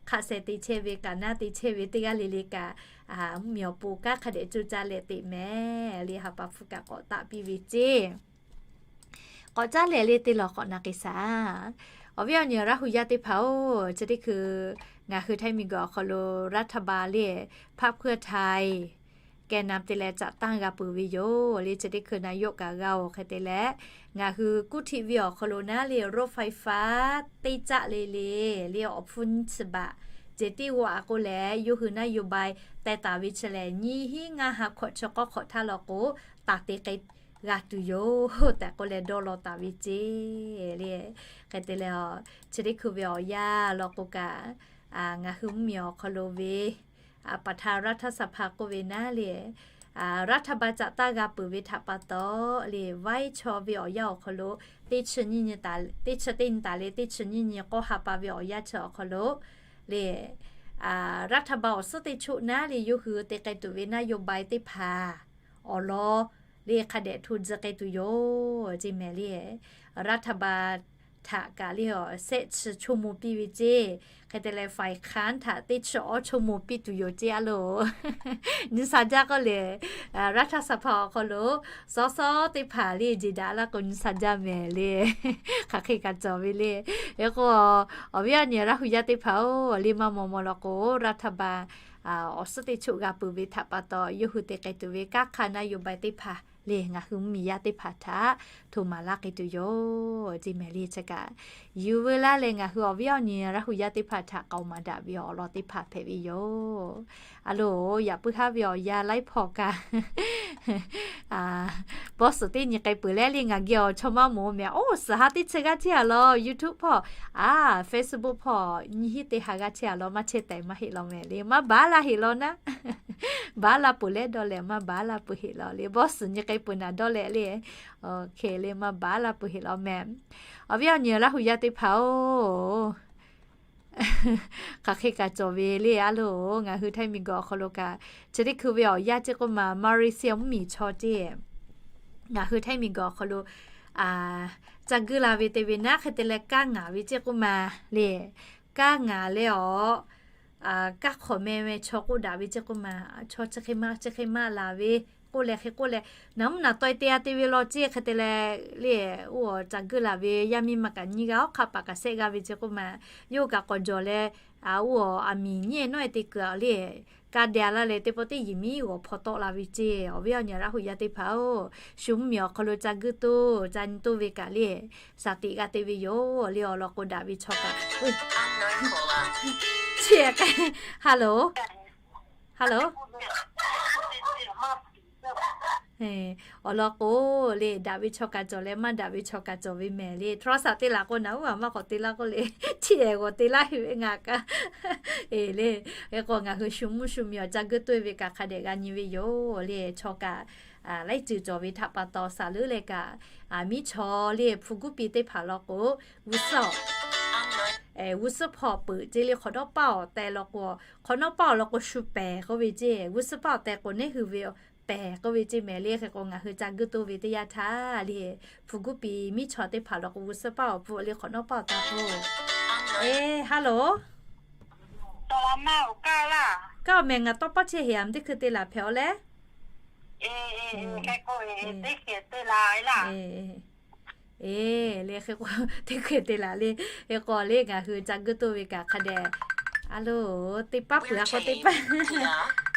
hk'aˆ sheh te chehˇ ve, kaꞈ naˉ te chehˇ ve teˇ g'aˇ le le kaꞈ, mvuhˇmiˬ awˬ pon kanˉ hk'a dehꞈ coˇ caˇ leh teꞈ mehˍ le, ha pa hpfuhˇ kaꞈ k'awꞈ taˆ piˇ ve ceˇ. K'awꞈ caˉ lehˬ le teˇ lawˬ k'awꞈ na k'ai shaˍ. Awˬ viˉ awˬ nyi Laˇ hu yaˇ teˇ hpaˍ-oˬ, chi teˇ hkui ngaˬ hui Htaiˇ miˬguiˬ awˬ hk'aw lo รัฐบาล le พรรคเพื่อไทย แกนนำ te leh caꞈ tanˇ g'a peuˬ ve yoˬ le. Chi teˇ hkui นายก kaꞈ g'a-oˬ. Hk'e te leh ngaˬ hui กรุงเทพ ve awˬ hk'aw lo naˉ le รถไฟฟ้า teˇ caˆ le le, le awˬ hpfuhˇ nyiˇ chi baꞈ ceh tiˉ g'aw a k'oˆ leh, yawˇ hui นโยบาย teh taˍ ve chi lehˬ, nyiˇ hinˉ ngaˇ ha hkawꞈ chi k'awˇ hk'awꞈ htaˇ law k'o, taˍ te k'ai g'a tuˬ yoˬ tehꞈ k'oˆ leh dawˇ law taˍ ve ceˇ le. Hk'e te leh, chi teˇ hkui ve awˬ yanˇ law k'o kaꞈ, ngaˬ hui mvuhˇmiˬ awˬ hk'aw lo ve ประธานรัฐสภา k'oˆ ve naˉ le, รัฐบาล caꞈ tanˇ g'a peuˬ ve htaꞈ pa taw le, vaiˉ chaw ve awˬ yanˇ awˬ hk'aw lo teˇ chi nyiˇ nyi, teˇ chi teˇ nyi taˍ le teˇ chi nyiˇ nyi k'awˇ ha pa ve awˬ yanˇ chi awˬ hk'aw lo le, รัฐบาล awˬ suhˉ teˇ choˆ naˉ le yawˇ hui te k'ai tuˬ ve นโยบาย teˇ hpaˍ awˬ lawn le hk'a dehꞈ hto tcuh k'ai tuˬ yoˬ ceˇ mehˍ le. รัฐบาล htaꞈ kaꞈ le awˬ shehˆ chi choˇ mo piˇ ve ceˇ. Hk'e te leh ฝ่ายค้าน htaꞈ teˇ chi awˉ choˇ mo piˇ tuˬ yoˬ ceˇ a loˬ. Nyi sha jaˇ k'oˆ le, รัฐสภา awˬ hk'aw lo sawˉ sawˉ teˇ hpaˍ le jeˬ daꞈ laˇ k'o nyi sha jaˇ mehˍ le. Hk'aˬ hk'e kaꞈ cawˬ ve le. Hk'e k'o, awˬ viˉ awˬ nyi Laˇ hu yaˇ teˇ hpaˍ-oˬ, le maˇ maw maw law k'o รัฐบาล awˬ suhˉ teˇ choˆ g'a peuˬ ve htaꞈ pa taw, yawˇ hui te k'ai tuˬ ve kanˉ hk'aˇ นโยบาย teˇ hpaˍ le ngaˬ hui mvuhˇmiˬ yaˇ teˇ hpaˍ htaꞈ hto maˍ laˇ k'ai tuˬ yoˬ ceˇ mehˍ le. Chi kaꞈ yuˬ veu laˇ leh ngaˬ hui awˬ viˉ awˬ nyi Laˇ hu yaˇ teˇ hpaˍ htaꞈ k'aoˍ maˍ daꞈ ve awˬ lawn teˇ hpaˍ hpehꞈ ve yoˬ. A loˬ, yaꞈ puiˉ haˉ ve awˬ yanˇ laiˉ hpawˇ kaꞈ bawˇ suhˍ teˇ nyi k'ai peuˬ leh le ngaˬ geh awˬ chaw maˇ moˍ mehˍ. Oˇ, suhˍ ha teˇ chi g'aˇ chehˇ a law, YouTube hpawˇ, a, Facebook hpawˇ nyiˇ hinˉ teˇ ha g'aˇ chehˇ a law, maˇ chehˇ tehꞈ maˇ heˆ law mehˍ le. Maˇ baˬ laˇ heˆ law naˉ. Baˬ laˇ peuˬ leh dawˇ leh maˇ baˬ laˇ peuˬ heˆ law le. Bawˇ suhˍ nyi k'ai peuˬ naˍ dawˇ leh le, hk'e le maˇ baˬ laˇ peuˬ heˆ law mehˍ. Awˬ viˉ awˬ nyi Laˇ hu yaˇ teˇ hpaˍ-oˬ, hk'aˬ hk'e kaꞈ cawˬ ve le a loˬ. Ngaˬ hui Htaiˇ miˬguiˬ awˬ hk'aw lo kaꞈ, chi teˇ hkui ve awˬ yanˇ ceˇ k'oˆ ma, Malaysia mvuhˇmiˬ chaw ceˇ ngaˬ hui Htaiˇ miˬguiˬ awˬ hk'aw lo ca guiˇ la ve te ve naˉ, hk'e te leh kaˇ ngaˍ ve ceˇ k'oˆ ma le. Kaˇ ngaˍ leh awˬ, kaˇ hk'awꞈ meh meh chaw k'oˆ daꞈ ve ceˇ k'oˆ ma, chaw chi hk'e ma chi hk'e ma laˬ ve k'oˆ leh hk'e k'oˆ leh, naˍ mvuhˇ naˍ taweh te a te ve law ceˇ. Hk'e te leh le, oˇ awˬ ca guiˇ la ve yaˇ miˇ ma kaꞈ nyiˇ g'aˇ awˬ hk'aˇ paˍ kaꞈ shehˆ g'aˇ ve ceˇ k'oˆ ma, yawˇ hui kaꞈ k'awꞈ jawˬ leh, oˇ awˬ aˬ miˍ nyi nawˉ e te kuiˬ a le, kaˇ deh a laˇ leh teˇ pawˆ teˇ yiˍ miˉ g'awˬ hpaw tawˆ la ve ceˇ. Awˬ viˉ awˬ nyi Laˇ hu yaˇ teˇ hpaˍ-oˬ, shu mvuhˇmiˬ awˬ hk'aw lo ca guiˇ toˇ ca nyi toˇ ve kaꞈ le, shaˍ tiꞈ g'a te ve yoˬ le. Awˬ lawn k'o daꞈ ve chaw kaꞈ, hello, hello. Awˬ lawn k'o le, daꞈ ve chaw kaꞈ cawˬ leh maˇ daꞈ ve chaw kaꞈ cawˬ ve mehˍ le. โทรศัพท์ te laˬ k'o naˍ uˉ a maˇ k'awꞈ te laˇ k'oˆ le, chi ehˍ g'awˬ te laˇ heˆ ve ngaˬ kaꞈ. E le, hk'e k'o ngaˬ hui shu mvuhˇ shu miˬ awˬ ca guiˇ toˇ e ve kaꞈ hk'a dehꞈ g'a nyi ve yoˬ le. Chaw kaꞈ laiˉ ceuˬ cawˬ ve htaꞈ pa taw, shaˍ leuˉ leh kaꞈ, miˉ chaw le hpu guˇ piˇ teˇ hpaˍ law k'o, g'uˇ suhˍ g'uˇ suhˉ hpawˇ peuˬ ceˇ le, hk'awꞈ nawˉ paˇ awˬ teh law k'o, hk'awꞈ nawˉ paˇ awˬ lawn k'o shu pehˍ k'oˆ ve ceˇ, g'uˇ suhˉ paˇ awˬ teh k'o neˉ hui ve pehˍ k'oˆ ve ceˇ mehˍ le. Hk'e k'o ngaˬ hui ca guˇ toˇ ve teˇ yanˇ htaˇ le, hpu guˇ piˍ miˉ chaw teˇ hpaˍ law k'o g'uˇ suhˉ paˇ awˬ pfuhˇ le, hk'awꞈ nawˉ paˇ awˬ teh k'o, e, hello, kaˇ awˬ mehˍ ngaˬ tawˇ pawˆ chehˇ heˍ, a, teˇ hkui te laˬ hpehꞈ-aw leh. E, le hk'e k'o teˇ hkui te laˬ le, hk'e k'o le ngaˬ hui ca guˇ toˇ ve kaꞈ hk'a dehꞈ, a lo, teˇ paˉ peuˬ a k'o teˇ paˉ,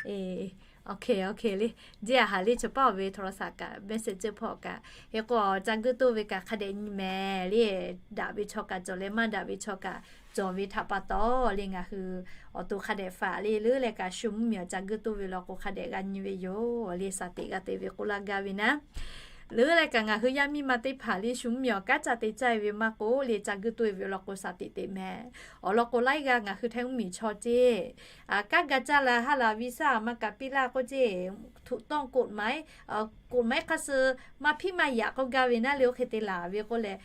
e, OK, OK le. Jeˇ a haˍ le, chaw paˇ awˬ ve โทรศัพท์ kaꞈ message hpawˇ kaꞈ, hk'e k'o ca guˇ toˇ ve kaꞈ hk'a dehꞈ nyi mehˍ le. Daꞈ ve chaw kaꞈ cawˬ leh maˇ daꞈ ve chaw kaꞈ cawˬ ve htaꞈ pa taw le, ngaˬ hui awˬ to hk'a dehꞈ faˍ le, leuˉ leh kaꞈ shu mvuhˇmiˬ awˬ ca guˇ toˇ ve law k'o hk'a dehꞈ g'a nyi ve yoˬ le. Shaˍ tiꞈ g'a te ve k'oˆ laˇ gaˇ ve naˉ, leuˉ leh kaꞈ ngaˬ hui yaˇ miˇ ma teˇ hpaˍ le shu mvuhˇmiˬ awˬ kanˉ ca te caˇ ve maˇ k'oˆ le, ca guˇ toˇ ve law k'o shaˍ tiꞈ teꞈ mehˍ. Awˬ lawn k'o laiˉ g'aˇ ngaˬ hui Htaiˇ mvuhˇmiˬ chaw ceˇ, kanˉ ga caˇ la ha laˬ visa maˇ kaꞈ piˇ laˇ k'oˆ ceˇ, ถูกต้องกฎหมาย กฎหมาย hk'a suh maˇ hpiˇ maˇ yaꞈ k'oˆ gaˇ ve naˉ le, oˇ hk'e te laˬ ve k'oˆ leh,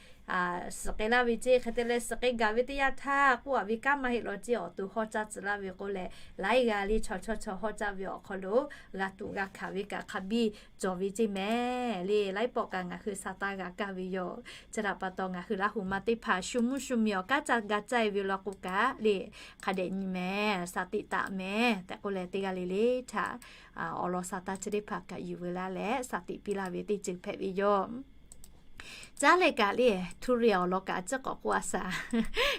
suhˍ k'ai laˇ ve ceˇ. Hk'e te leh suhˍ k'ai gaˬ ve teˇ yanˇ htaˇ k'oˆ a ve kanˉ maˇ heˆ law ceˇ, awˬ to hawˇ caˇ tcuh laˇ ve k'oˆ leh, laiˉ g'aˇ le chaw chawˇ chaw hawˇ caˇ ve awˬ hk'aw lo g'a tuꞈ g'a hkanˍ ve kaꞈ hk'a biˇ cawˬ ve ceˇ mehˍ le. Laiˉ pawˆ kaꞈ ngaˬ hui sa taˇ g'a kaˇ ve yoˬ. Chi htaꞈ pa taw ngaˬ hui Laˇ huˍ ma teˇ hpaˍ shu mvuhˇ shu miˬ awˬ kanˉ ca ga caˇ e ve law k'o kaꞈ le, hk'a dehꞈ nyi mehˍ, shaˍ tiꞈ taꞈ mehˍ tehꞈ k'oˆ leh teˇ g'aˇ le le htaꞈ awˬ lawn sa taˇ chi teˇ hpaˍ kaꞈ yuˬ veu laˇ leh shaˍ tiꞈ piˇ laˇ ve teˇ ceuˬ hpehꞈ ve yoˬ. Caˉ leh kaꞈ le, Htuˇriˆ awˬ lawn kaꞈ a ciˉ k'awꞈ k'oˆ a shaˍ.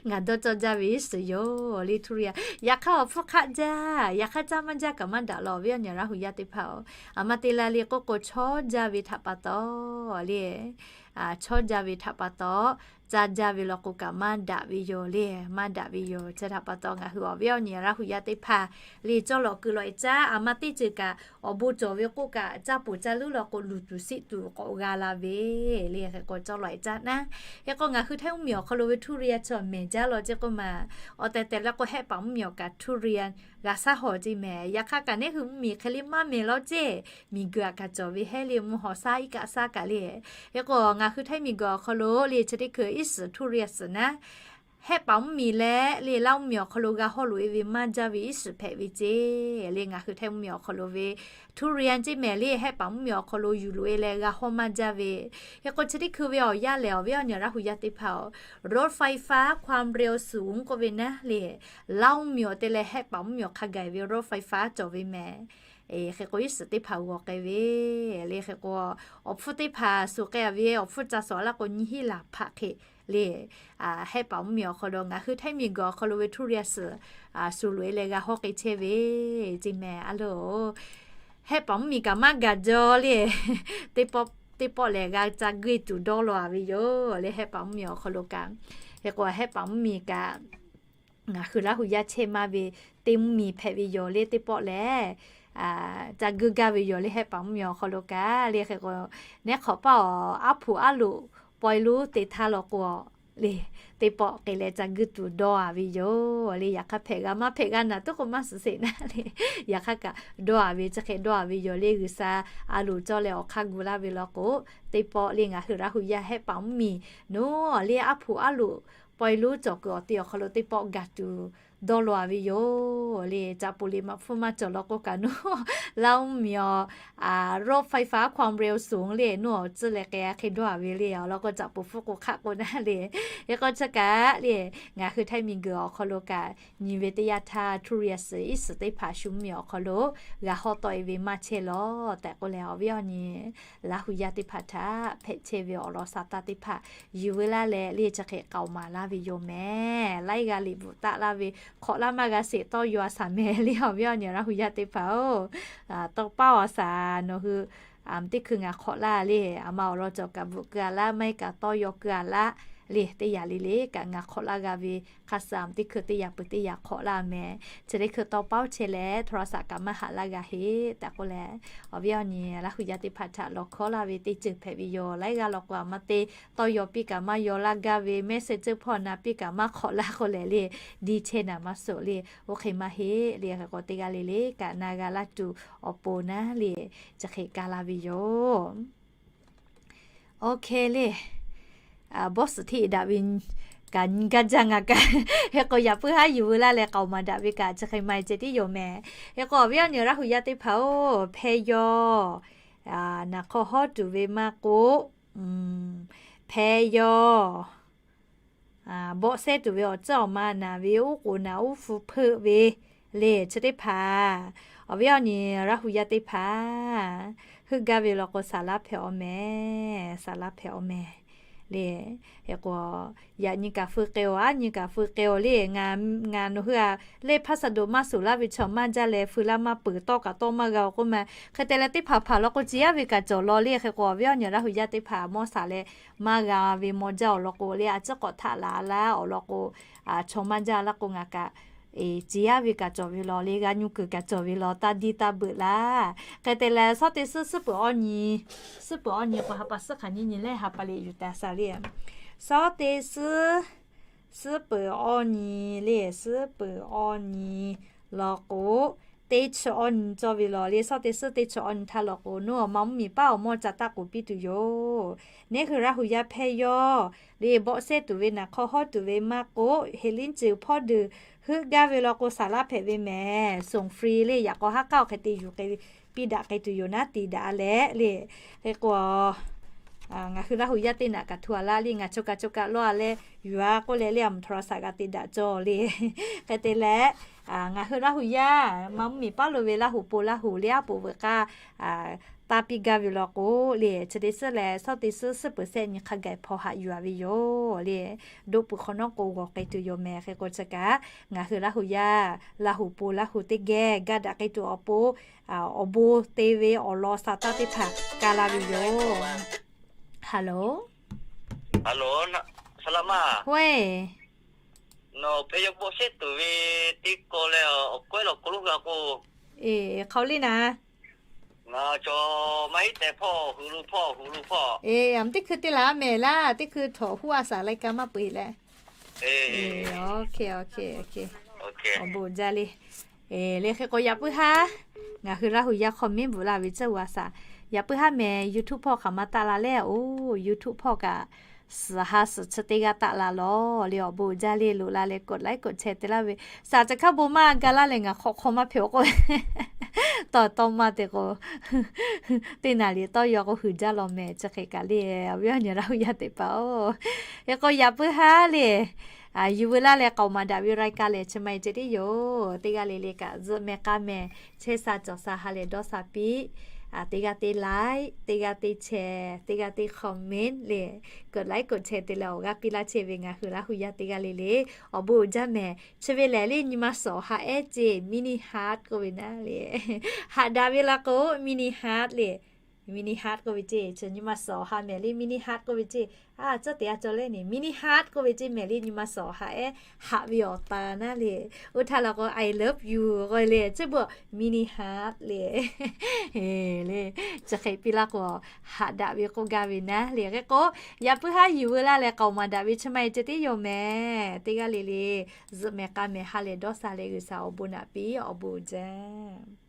Ngaˬ dawˇ cawˇ jaˇ ve iˉ suhˍ yoˬ le, Htuˇriˆ. Yaꞈ hk'aˇ awˬ hpfuhˇ hk'aˆ jaˇ, yaꞈ hk'aˇ caˇ maˇ jaˇ kaꞈ maˇ daꞈ law, awˬ viˉ awˬ nyi Laˇ huˍ yaˇ teˇ hpaˍ-oˬ. A ma te la le k'oˆ k'o, chawˇ jaˇ ve htaꞈ pa taw le, chawˇ jaˇ ve htaꞈ pa taw, caˇ jaˇ ve law k'o kaꞈ maˇ daꞈ ve yoˬ le, maˇ daꞈ ve yoˬ. Chi htaꞈ pa taw ngaˬ hui awˬ viˉ awˬ nyi Laˇ huˍ yaˇ teˇ hpaˍ le, cawˇ lawꞈ keu lawꞈ e caˇ, a ma teˇ ceuˬ kaꞈ awˬ bon cawˬ ve k'oˆ kaꞈ caˇ poˬ caˇ leuˉ law k'o luˬ tuˬ siˆ tuˬ k'awꞈ g'a la ve le. Hk'e k'o cawˇ lawꞈ e caˇ naˉ, hk'e k'o ngaˬ hui Htaiˇ mvuhˇmiˬ awˬ hk'aw lo ve Htuˇriˆ chaw mehˍ jaˇ law ceˇ k'oˆ ma, awˬ tehˬ tehˬ leh k'o Hehˆ paˍ mvuhˇmiˬ awˬ kaꞈ Htuˇriˆ g'a shaˉ hawˍ ceˇ mehˍ. Yaꞈ hk'aˇ kaꞈ neˉ hui mvuhˇmiˬ hk'e le maˇ mehˍ law ceˇ, miˬguiˬ aꞈ kaꞈ cawˬ ve hehˉ le, mvuhˇ haw shaˉ iˉ kaˆ shaˉ kaꞈ le. Hk'e k'o ngaˬ hui Htaiˇ miˬguiˬ awˬ hk'aw lo le chi teˇ hkui iˉ suhˍ Htuˇriˆ suhˍ naˉ, Hehˆ paˍ mvuhˇmiˬ leh le Laˇ mvuhˇmiˬ awˬ hk'aw lo g'a hawˇ loꞈ e ve maˇ jaˇ ve iˉ suhˍ hpehꞈ ve ceˇ le. Ngaˬ hui Htaiˇ mvuhˇmiˬ awˬ hk'aw lo ve Htuˇriˆ ceˇ mehˍ le, Hehˆ paˍ mvuhˇmiˬ awˬ hk'aw lo yuˬ loꞈ e leh g'a hawˇ maˇ jaˇ ve. Hk'e k'o chi teˇ hkui ve awˬ yanˇ lehˬ, awˬ viˉ awˬ nyi Laˇ huˍ yaˇ teˇ hpaˍ-oˬ, รถไฟฟ้าความเร็วสูง k'oˆ ve naˉ le, Laˇ mvuhˇmiˬ awˬ te leh Hehˆ paˍ mvuhˇmiˬ awˬ hk'a gaˬ ve รถไฟฟ้า cawˬ ve mehˍ. Hk'e k'o iˉ suhˍ teˇ hpaˍ g'awˬ k'ai ve le. Hk'e k'o awˬ hpfuhˇ teˇ hpaˍ suhˍ k'ai a ve, awˬ hpfuhˇ ca suhˍ a laˇ k'o nyiˇ hinˉ laˬ hpaꞈ hk'e le, Hehˆ paˍ mvuhˇmiˬ awˬ hk'aw lo ngaˬ hui Htaiˇ miˬguiˬ awˬ hk'aw lo ve Htuˇriˆ suhˍ, suhˍ loꞈ e leh g'a hawˇ k'ai chehˇ ve ceˇ mehˍ. A lo, Hehˆ paˍ mvuhˇmiˬ kaꞈ maˇ gaˬ jaw le, teˇ pawˆ teˇ pawˆ lehˬ g'a ca geuˆ e tuˬ dawˇ law a ve yoˬ le, Hehˆ paˍ mvuhˇmiˬ awˬ hk'aw lo kaꞈ. Hk'e k'o Hehˆ paˍ mvuhˇmiˬ kaꞈ ngaˬ hui Laˇ huˍ yaˇ chehˇ maˇ ve teˇ mvuhˇmiˬ hpehꞈ ve yoˬ le, teˇ pawˆ lehˬ ca geuˆ gaˇ ve yoˬ le, Hehˆ paˍ mvuhˇmiˬ awˬ hk'aw lo kaꞈ le. Hk'e k'o neˉ hk'awꞈ paˇ awˬ aˉ hpuˍ aˉ loꞈ paw e lonˉ te htaˇ law k'o le, teˇ pawˆ k'ai leh ca geuˆ tuˬ dawˇ a ve yoˬ le. Yaꞈ hk'aˇ hpehꞈ g'a maˇ hpehꞈ g'a naˬ tuˉ k'o maˇ suhˍ sheˍ naˉ le, yaꞈ hk'aˇ kaꞈ dawˇ a ve chi hk'e dawˇ a ve yoˬ le. G'uiˬsha a loˍ cawˇ leh awˬ hk'aˇ gu laˇ ve law k'o, teˇ pawˆ le ngaˬ hui Laˇ huˍ yaˇ Hehˆ paˍ mvuhˇmiˬ nawˉ le aˉ hpuˍ aˉ loꞈ paw e lonˉ cawˬ kuiˬ awˬ te awˬ hk'aw lo teˇ pawˆ gaˬ tuˬ dawˇ law a ve yoˬ le. Caꞈ poˍ liꞈ maꞈ hpfuhˇ maˇ cawˬ law k'o kaꞈ nawˉ Laˇ mvuhˇmiˬ awˬ รถไฟฟ้าความเร็วสูง le nawˉ awˬ tcuhˇ leh k'ai a hk'e dawˇ a ve le. Awˬ lawn k'o caꞈ poˍ hpfuhˇ k'o hk'aˆ k'o naˉ le. Hk'e k'o chi kaꞈ le ngaˬ hui Htaiˇ miˬguiˬ awˬ hk'aw lo kaꞈ nyi ve teˇ yanˇ htaˇ Htuˇriˆ suhˍ iˉ suhˍ teˇ hpaˍ shu mvuhˇmiˬ awˬ hk'aw lo g'a hawˇ tawˆ e ve maˇ chehˇ law tehꞈ k'oˆ leh, awˬ viˉ awˬ nyi Laˇ huˍ yaˇ teˇ hpaˍ htaꞈ hpehꞈ chehˇ ve awˬ lawn sa taˇ teˇ hpaˍ yuˬ veu laˇ leh le chi hk'e k'aoˍ maˍ laˇ ve yoˬ mehˍ. Laiˉ g'aˇ liꞈ bvuhꞈ taˆ laˇ ve hk'awꞈ laˇ maˇ g'a sheˍ tawˇ yaw a shaˍ mehˍ le, awˬ viˉ awˬ nyi Laˇ huˍ yaˇ teˇ hpaˍ-oˬ, tawˇ paˉ awˬ shaˍ nawˬ hui teˇ hkui ngaˬ hk'awꞈ laˇ le, a ma awˬ lawn cawˬ kaꞈ bvuhꞈ keu a laˇ, maˇ heˆ kaꞈ tawˇ yaw keu a laˇ le, teˇ yanˇ le le kaꞈ ngaˬ hk'awꞈ laˇ g'a ve hk'a suh a teˇ hkui teˇ yanˇ peuˬ teˇ yanˇ hk'awꞈ laˇ mehˍ. Chi teˇ hkui tawˇ paˉ chehˇ leh โทรศัพท์ kaꞈ maˇ haꞈ laˇ g'a heˆ tehꞈ k'oˆ leh, awˬ viˉ awˬ nyi Laˇ huˍ yaˇ teˇ hpaˍ htaꞈ lawˬ hkawˇ laˇ ve teˇ ceuˬ hpehꞈ ve yoˬ. Laiˉ g'aˇ law k'o a ma te tawˇ yaw piˇ kaꞈ maˇ yaw laˇ gaˇ ve, mehˆ sehˍ ceuˇ hpawˇ na piˇ kaꞈ maˇ hk'awꞈ laˇ k'oˆ leh le, diˇ chehˇ naˍ maˇ suhˍ le, oˇ hk'e maˇ heˆ le. Hk'e k'o teˇ g'aˇ le le kaꞈ na g'a laˇ tuˬ awˬ pon naˉ le, chi hk'e kaˇ laˇ ve yoˬ. OK le, bawˇ suhˍ hteˇ daꞈ ve kaꞈ nyi gaˇ jaˇ ngaˬ kaꞈ. Hk'e k'o yaꞈ puiˉ haˉ yuˬ veu laˇ leh k'aoˍ maˍ daꞈ ve kaꞈ chi hk'e maˇ ceh tiˉ yoˬ mehˍ. Hk'e k'o awˬ viˉ awˬ nyi Laˇ huˍ yaˇ teˇ hpaˍ-oˬ, hpehˇ yawˇ naˬ hk'aw hawˉ tuˬ ve maˇ k'oˆ, hpehˇ yawˇ bawˆ sehˉ tuˬ ve awˬ tcuhˉ awˬ ma naˍ ve uˉ k'oˍ naˍ uˉ hpu hpeuˆ ve le chi teˇ hpaˍ, awˬ viˉ awˬ nyi Laˇ huˍ yaˇ teˇ hpaˍ, heuˆ gaˇ ve law k'o saˍ laˇ hpehꞈ-aw mehˍ, saˍ laˇ hpehꞈ-aw mehˍ le. Hk'e k'o yaꞈ nyi kaꞈ feu k'ai-oˬ, aˉ nyi kaꞈ feu k'ai-oˬ le. Ngaˬ nawˬ hui-a le hpaˇ saˍ doꞈ maˇ suˍ laˇ ve chaw maˇ jaˇ leh feu laˇ maˇ peuˬ, tawˇ kaꞈ tawˇ maˇ g'a-oˬ k'oˆ ma. Hk'e te leh teˇ hpaˍ hpaˍ law k'o, ciˍ yaˇ ve kaꞈ cawˬ law le. Hk'e k'o awˬ viˉ awˬ nyi Laˇ huˍ yaˇ teˇ hpaˍ mawˇ saˍ leh maˇ g'a ve maw jaˇ awˬ lawn k'o le, a ciˉ k'awꞈ htaꞈ laˬ laˇ awˬ lawn k'o, chaw maˇ jaˇ laˇ k'o ngaˬ kaꞈ ciˍ yaˇ ve kaꞈ cawˬ ve law le, g'a nyu kuiˬ kaꞈ cawˬ ve law, taˇ diˇ taˇ beuꞈ laˇ. Hk'e te leh shawˉ teˇ suhˉ suhˉ peuˬ awˇ nyi, suhˉ peuˬ awˇ nyi k'o ha pa suhˉ hk'aˬ nyi nyi leh ha pa leh yuˬ taˍ shaˍ le. Shawˉ teˇ suhˉ suhˉ peuˬ awˇ nyi le, suhˉ peuˬ awˇ nyi law k'o, teˇ chi awˇ nyi cawˇ ve law le. Shawˉ teˇ suhˉ teˇ chi awˇ nyi htaˇ law k'o, nawˬ awˬ ma mvuhˇmiˬ paˉ awˬ mawˇ ca taˇ k'oˍ piˇ tuˬ yoˬ. Neˇ hui Laˇ huˍ yaˇ hpehˇ yawˇ le bawˆ sehˉ tuˬ ve naˬ hk'aw hawˉ tuˬ ve maˇ k'oˆ, heˍ liˉ ceuˬ hpawˇ deuˬ heuˆ gaˇ ve law k'o saˍ laˇ hpehꞈ ve mehˍ. Song free le, yaꞈ k'aw haˉ k'aˉ awˬ hk'e te yuˬ k'ai piˇ daꞈ k'ai tuˬ yoˬ naˉ te daꞈ leh le. Hk'e k'o ngaˬ hui Laˇ huˍ yaˇ teˇ naꞈ kaꞈ htu a laˇ le, ngaˬ chaw kaꞈ chaw kaꞈ lawˇ a leh yuˬ a k'oˆ leh le, a mvuhˇ htawnˍ la shaꞈ g'a te daꞈ cawˬ le. Hk'e te leh ngaˬ hui Laˇ huˍ yaˇ ma mvuhˇmiˬ paˉ lo ve Laˇ huˍ po Laˇ huˍ le aˉ poꞈ veuꞈ k'aˇ taˇ piˇ gaˇ ve law k'o le, chi teˇ suhˉ leh shawˉ teˇ suhˉ suhˉ peuˬ sehˆ nyi hk'a gaˬ hpaw haꞈ yuˬ a ve yoˬ le. Doˆ pui hk'awꞈ nawˉ k'o g'awˬ k'ai tuˬ yoˬ mehˍ. Hk'e k'o chi kaꞈ ngaˬ hui Laˇ huˍ yaˇ, Laˇ huˍ po Laˇ huˍ teˇ geh gaˇ daꞈ k'ai tuˬ awˬ pon awˬ bon te ve awˬ lawn sa taˇ teˇ hpaˍ ka la ve yoˬ. Hello, hello, nawˬ hpehˇ yawˇ bawˆ sehˉ tuˬ ve teˇ kawˆ leh awˬ kawehˉ lawˬ k'o lo g'a k'o, e, hk'aw le naˍ, ngaˬ cawˬ maˇ heˆ tehꞈ hpawˇ hu lo hpawˇ hu lo hpawˇ, e, a mvuhˇ teˇ hkui te laˬ mehˍ laˇ, teˇ hkui htawnˍ huˉ a shaˍ lai ka maˇ peu-eˬ leh. E, awˬ bon jaˇ le. E, le hk'e k'o yaꞈ puiˉ haˉ ngaˬ hui Laˇ huˍ yaˇ hk'aw mehˉ bvuhꞈ la ve tcuhˇ g'a shaˍ. Yaꞈ puiˉ haˉ mehˍ YouTube hpawˇ hk'aˬ ma taˆ la leh, oˬ, YouTube hpawˇ kaꞈ suhˍ ha suhˍ chi teˇ g'aˇ taˆ la lawˬ le. Awˬ bon jaˇ le, loꞈ la leh กดไลค์ กดแชร์ te laˇ ve. Shaˍ caˬ hkaˇ bon maˇ ga laˇ leh ngaˬ hk'awꞈ hk'aw maˇ hpehꞈ k'o, tawˇ tawˇ maˇ te k'o, teˇ naˍ liꞈ tawˇ yaw k'o huiˍ jaˇ lawˬ mehˍ. Chi hk'e kaꞈ le, awˬ viˉ awˬ nyi Laˇ huˍ yaˇ teˇ hpaˍ-oˬ, hk'e k'o yaꞈ puiˉ haˉ le, yuˬ veu laˇ leh k'aoˍ maˍ daꞈ ve รายการ lehˬ chi ma e ceh tiˉ yoˬ. Teˇ g'aˇ le le kaꞈ zuhˆ meh k'aˇ meh, chehˇ sha cawˬ sha ha lehˬ dawˇ sha piˇ. Teˇ g'aˇ teˇ like, teˇ g'aˇ teˇ share, teˇ g'aˇ teˇ comment le, กดไลค์ กดแชร์ te leh awˬ g'aˇ piˇ laˇ chehˇ ve ngaˬ hui Laˇ huˍ yaˇ teˇ g'aˇ le le, awˬ bon uiˍ jaˇ mehˍ. Chi ve lehˬ le nyi ma suhˍ awˬ ha ehˉ ceˇ mini heart k'oˆ ve naˉ le, haꞈ daꞈ ve la k'o mini heart le, mini heart k'oˆ ve ceˇ, chi nyi ma suhˍ awˬ ha mehˍ le mini heart k'oˆ ve ceˇ. A, tcuhˉ te a cawˬ leh ni mini heart k'oˆ ve ceˇ mehˍ le nyi ma suhˍ awˬ ha ehˉ haꞈ ve awˬ ta naˉ le. Oˇ htaˇ la k'o I love you k'oˆ le, chi beuꞈ mini heart le. Le, chi hk'e piˇ laˇ k'o, haꞈ daꞈ ve k'oˆ gaˇ ve naˉ le. Hk'e k'o, yaꞈ puiˉ haˉ yuˬ veu laˇ leh k'aoˍ maˍ daꞈ ve chi ma e ceh tiˉ yoˬ mehˍ. Teˇ g'aˇ le le, zuhˆ meh k'aˇ meh ha lehˬ dawˇ sha leh G'uiˬsha awˬ bon naꞈ piˇ, awˬ bon uiˍ jaˇ.